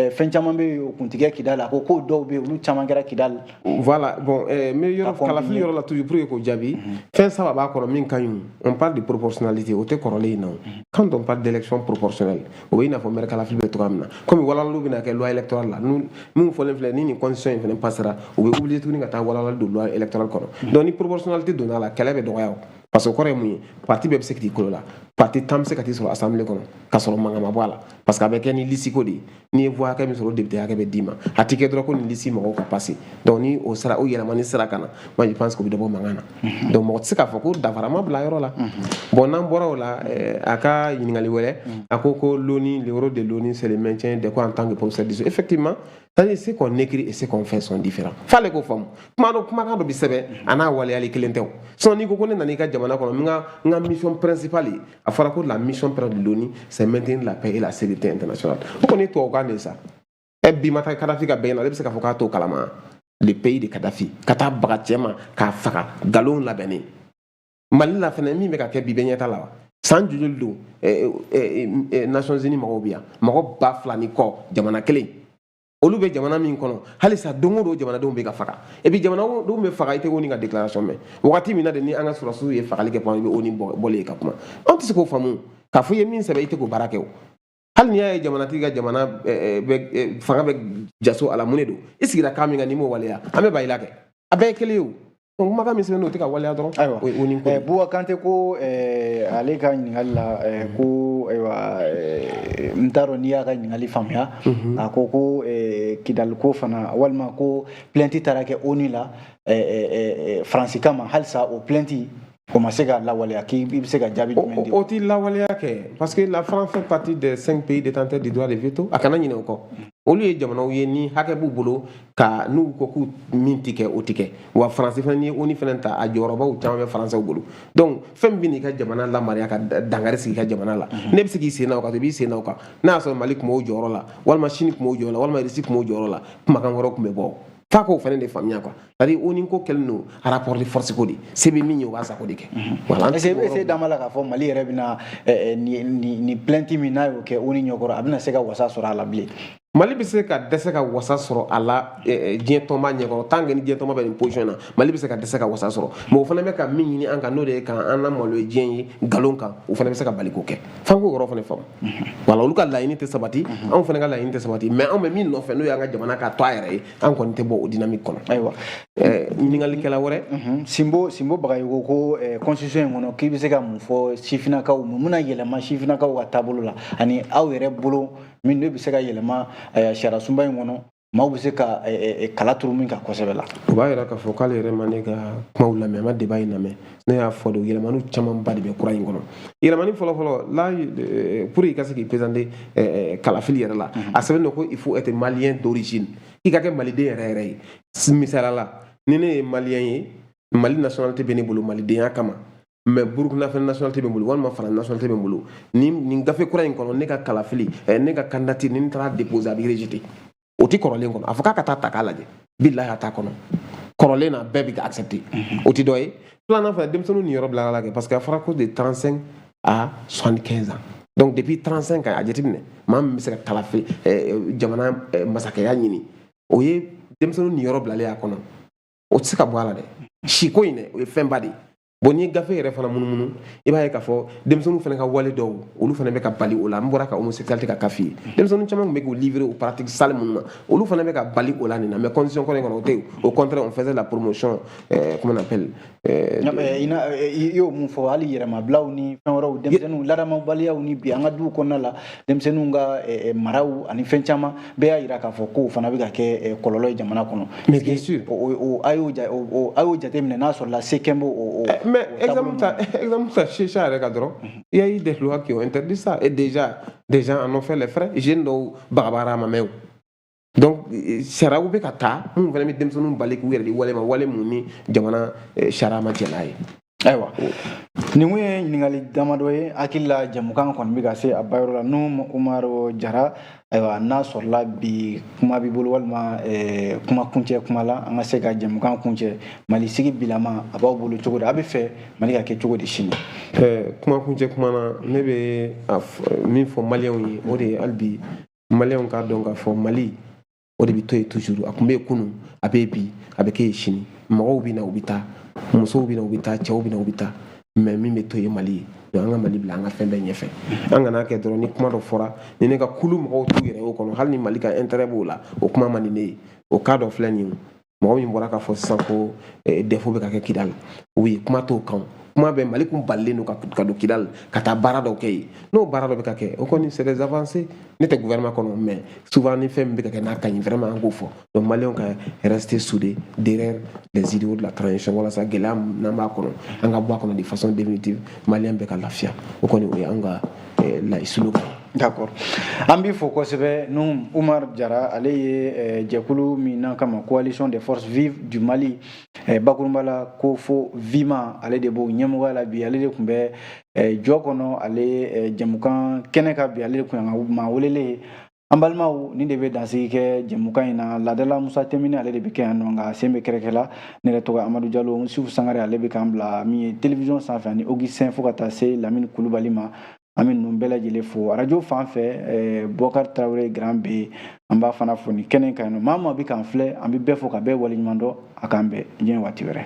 fɛn caman bɛ yen, o kun tɛ kɛ Kidali. A ko ko dɔw bɛ yen, olu caman kɛra Kidali. Voilà, bon, n bɛ yɔrɔ kalafili yɔrɔ la toujours pour que k'o jaabi. Fɛn saba b'a kɔnɔ min ka ɲi. On parle de proportionnalité, o tɛ kɔrɔlen in na. Quand on parle d'élection proportionnelle, o bɛ i n'a fɔ maire kalafili bɛ cogoya min na, komi walawalaliw bɛna kɛ loi électorale la min fɔlen filɛ ni nin constitution in fana passera, u bɛ obligé tuguni ka taa walawalali don loi électorale kɔnɔ. Donc ni proportionnalité donna la, kɛlɛ bɛ dɔgɔya o, parce que o kɔrɔ ye mun ye? Parti bɛɛ bɛ se k'i kolo la, parti 10 bɛ se ka t'i sɔrɔ assemblée kɔnɔ ka sɔrɔ mankan ma bɔ a la, parce que a bɛ kɛ ni liste ko de ye. N'i ye voix hakɛ min sɔrɔ, o député hakɛ bɛ d'i ma. A ti kɛ dɔrɔn ko nin liste mɔgɔw ka passer. Donc ni o sira o yɛlɛmani sira ka na, moi je pense que o bɛ dɔ bɔ mankan na. Donc mɔgɔ tɛ se k'a fɔ ko danfara ma bila yɔrɔ la. Bon, n'an bɔra o la, a ka ɲininkali wɛrɛ, a ko ko l'ONU, le rôle de l'ONU, c'est le maintien de quoi en tant que professeur d'histoire? Effectivement, c'est-à-dire ce qu'on écrit et ce qu'on fait sont différents. F'ale k'o faamu. Kuma dɔ, kumakan dɔ bɛ sɛbɛn, a n'a waleyali kelen tɛ o. Sinon n'i ko ko ne nana i ka jamana kɔnɔ, n ka mission principale ye, a fɔra ko la mission principale de l'ONU, c'est maintenir la paix et la sécurité internationale. O kɔni ye tubabukan de ye sa. Ɛ, bi ma taa Kadafi ka bɛn na, ale bɛ se k'a fɔ k'a t'o kalama? Le pays de Kadafi, ka taa baga cɛ ma k'a faga nkalon labɛnnen. Mali la fɛnɛ, min bɛ ka kɛ bi, bɛ ɲɛ t'a la wa? San joli don Nations Unies mɔgɔw bɛ yan, mɔgɔ 2000 ni kɔ, jamana kelen olu bɛ jamana min kɔnɔ, halisa don o don jamanadenw bɛ ka faga. Et puis jamanadenw bɛ faga, i tɛ ONU ka déclaration mɛn. Wagati min na de ni an ka sɔrɔdasiw ye fagali kɛ, i bɛ ONU bɔlen ye ka kuma. Anw tɛ se k'o faamu k'a fɔ i ye min sɛbɛn, i tɛ k'o baara kɛ o. Hali n'i y'a ye jamanatigi ka jamana bɛ fanga bɛ jaso a la, mun de don? I sigira kan min kan, n'i m'o waleya, an bɛ ba i la kɛ. A bɛɛ ye kelen ye o. Donc kumakan min sɛbɛnnen don, o tɛ ka waleya dɔrɔn. Ayiwa. O ye ONU ko ye. Buwa Kante ko ale ka ɲininkali la, ko ayiwa, n t'a dɔn n'i y'a ka ɲininkali faamuya. A ko ko Kidali ko fana, walima ko plainte taara kɛ ONU la Faransi kama, halisa o plainte o ma se ka lawaleya. K'i bɛ se ka jaabi jumɛn di? O ti lawaleya kɛ, parce que la France fait partie des cinq pays détenteurs du droit de veto. A kana ɲinɛ o kɔ. Olu ye jamanaw ye ni hakɛ b'u bolo ka n'u ko k'u min ti kɛ, o ti kɛ. Wa Faransi fana, n'i ye ONU fana ta, a jɔyɔrɔbaw caman bɛ Faransɛw bolo. Donc fɛn min bɛ n'i ka jamana lamariya ka dankari sigi i ka jamana la, ne bɛ se k'i sen da o kan, i b'i sen da o kan. N'a y'a sɔrɔ Mali tun b'o jɔyɔrɔ la, walima Chine tun b'o jɔyɔrɔ la, walima Russie tun b'o jɔyɔrɔ la, kumakan wɛrɛw tun bɛ bɔ. F'a k'o fana de faamuya quoi. C'est à dire ONU ko kɛlen don rapport de force ko de, se bɛ min ye, o b'a sago de kɛ. Voilà. Est ce que dan b'a la k'a fɔ Mali yɛrɛ bɛna nin plainte min n'a y'o kɛ ONU ɲɛkɔrɔ, a bɛna se ka wasa sɔrɔ a la bilen? Mali bɛ se ka dɛsɛ ka wasa sɔrɔ a la diɲɛ tɔnba ɲɛkɔrɔ. Tant que ni diɲɛ tɔnba bɛ nin position na, Mali bɛ se ka dɛsɛ ka wasa sɔrɔ. Mais o fana bɛ ka min ɲini an kan, n'o de ye k'an lamaloya diɲɛ ye nkalon kan, o fana bɛ se ka bali k'o kɛ. F'an k'o yɔrɔ fana faamu. Voilà, olu ka laɲini tɛ sabati, anw fana ka laɲini tɛ sabati, mais anw bɛ min nɔfɛ, n'o y'an ka jamana ka to a yɛrɛ ye, an kɔni tɛ bɔ o dynamique kɔnɔ. Ayiwa. Ɲininkalikɛla wɛrɛ? Sinbo Bagayogo ko constitution in kɔnɔ, k'i bɛ se ka mun fɔ sifinnakaw, mun bɛna yɛlɛma sifinnakaw ka taabolo la, ani aw yɛrɛ bolo min ne bɛ se ka yɛlɛma sariya sunba in kɔnɔ, maaw bɛ se ka kala turu min kan kosɛbɛ la? O b'a yira k'a fɔ k'ale yɛrɛ ma ne ka kumaw lamɛn, a ma débat in lamɛn. Ne y'a fɔ de, yɛlɛmaniw camanba de bɛ kura in kɔnɔ. Yɛlɛmani fɔlɔfɔlɔ la, pour i ka se k'i présenter kalafili yɛrɛ la, a sɛbɛn don ko il faut être malien d'origine, i ka kɛ maliden yɛrɛ yɛrɛ ye. Misaliya la, ni ne ye malien ye, Mali nationalité bɛ ne bolo malidenya kama, mais Burukina fɛnɛ nationalité bɛ n bolo, walima Faransi nationalité bɛ n bolo, nin gafe kura in kɔnɔ, ne ka kalafili, ne ka candidature, ni n taara déposer, a bɛ rejeter. O ti kɔrɔlen kɔnɔ. A fɔ k'a ka taa ta k'a lajɛ, bilahi, a t'a kɔnɔ. Kɔrɔlen na, bɛɛ bɛ ka accepter. O ti dɔ ye. Filanan fana, denmisɛnninw niyɔrɔ bila la kɛ, parce que a fɔra ko de 35 à 75 ans. Donc depuis 35 ans, a jateminɛ, maa min bɛ se ka kalafe jamana masakɛya ɲini, o ye denmisɛnninw niyɔrɔ bilalen a kɔnɔ, o tɛ se ka bɔ a la dɛ. Siko in dɛ, o ye fɛnba de ye. Bon, n'i ye gafe yɛrɛ fana munumunu, i b'a ye k'a fɔ denmisɛnninw fana ka wale dɔw, olu fana bɛ ka bali o la. N bɔra ka homosexualité ka cas f'i ye. Denmisɛnnin caman tun bɛ k'u livrer aux pratiques sales minnu ma, olu fana bɛ ka bali o la nin na. Mais condition kɔrɔ in kɔnɔ, o tɛ yen. Au contraire, on faisait la promotion, comment on appelle. I y'o mun fɔ, hali yɛrɛmabilaw ni fɛn wɛrɛw, denmisɛnninw ladamabaliyaw ni bi an ka duw kɔnɔna la, denmisɛnninw ka maraw ani fɛn caman bɛɛ y'a yira k'a fɔ k'o fana bɛ ka kɛ kɔlɔlɔ ye jamana kɔnɔ. Mais bien sûr. A y'o jateminɛ n'a sɔrɔ la se kɛn b'o. Mais exemple ta chicha yɛrɛ ka dɔrɔn, il y a eu des lois qui ont interdit ça et déjà des gens en ont fait les frais. Jeunes dɔw bagabagara a ma mɛn o. Donc sariyaw bɛ ka taa minnu fana bɛ denmisɛnninw bali k'u yɛrɛ di wale ma, wale mun ni jamana sariya ma jɛn n'a ye. Ayiwa, nin kun ye ɲininkali damadɔ ye. Hakili la, jamukan kɔni bɛ ka se a bayɔrɔ la. Nuhum Umaru Jara, ayiwa, n'a sɔrɔla bi kuma b'i bolo walima kuma kuncɛ kuma la, an ka se ka jamukan kuncɛ. Mali sigi bilama a b'aw bolo cogo di? A bɛ fɛ Mali ka kɛ cogo di sini? Kuma kuncɛ kuma na, ne bɛ min fɔ maliyɛnw ye, o de ye hali bi maliyɛnw k'a dɔn k'a fɔ Mali, o de bɛ to yen toujours. A tun bɛ yen kunun, a bɛ yen bi, a bɛ kɛ yen sini. Mɔgɔw bɛ na, u bɛ taa, musow bɛ na, u bɛ taa, cɛw bɛ na, u bɛ taa, mais min bɛ to yen, Mali ye. Donc an ka Mali bila an ka fɛn bɛɛ ɲɛfɛ. An kana kɛ dɔrɔn ni kuma dɔ fɔra ni ne ka kulu mɔgɔw t'u yɛrɛ o kɔnɔ, hali ni Mali ka intérêt b'o la, o kuma man di ne ye. O cas dɔ filɛ nin ye, mɔgɔ min bɔra k'a fɔ sisan ko défaut bɛ ka kɛ Kidali, oui, kuma t'o kan. Kuma bɛ Mali kun balilen don ka don Kidali ka taa baara dɔw kɛ yen. N'o baara dɔ bɛ ka kɛ, o kɔni, c'est des avancées. Ne tɛ gouvernement kɔnɔ, mais souvent ni fɛn min bɛ ka kɛ n'a ka ɲi, vraiment an k'o fɔ. Donc maliyɛnw ka rester soudés derrière les idéaux de la transition, walasa gɛlɛya n'an b'a kɔnɔ, an ka bɔ a kɔnɔ de façon définitive, maliyɛn bɛɛ ka lafiya. O kɔni, o ye an ka la slogan ye. D'accord, an b'i fo kosɛbɛ, Nuhum Umar Jara. Ale ye jɛkulu min n'an kama Coalition des forces vives du Mali, bakurunba la ko fo vima, ale de b'o ɲɛmɔgɔya la bi. Ale de tun bɛ jɔ kɔnɔ, ale jɛmukan kɛnɛ kan bi, ale de tun y'an ka maa welelen ye. An balimaw, nin de bɛ dansigi kɛ jɛmukan in na. Ladala Musa Tɛmini, ale de bɛ kɛ yan nɔ, nka sen bɛ kɛrɛkɛ la. Ne yɛrɛ tɔgɔ Amadu Jalo. Sufu Sangare, ale bɛ k'an bila min ye télévision sanfɛ, ani Augustin, fo ka taa se Lamini Kulubali ma. An bɛ ninnu bɛɛ lajɛlen fo. Arajo fan fɛ, Bɔkari Tarawele Grand B, an b'a fana fo nin kɛnɛ kan yen nɔ. Maa maa bɛ k'an filɛ, an bɛ bɛɛ fo ka bɛɛ waleɲuman dɔn. A k'an bɛn diɲɛ waati wɛrɛ.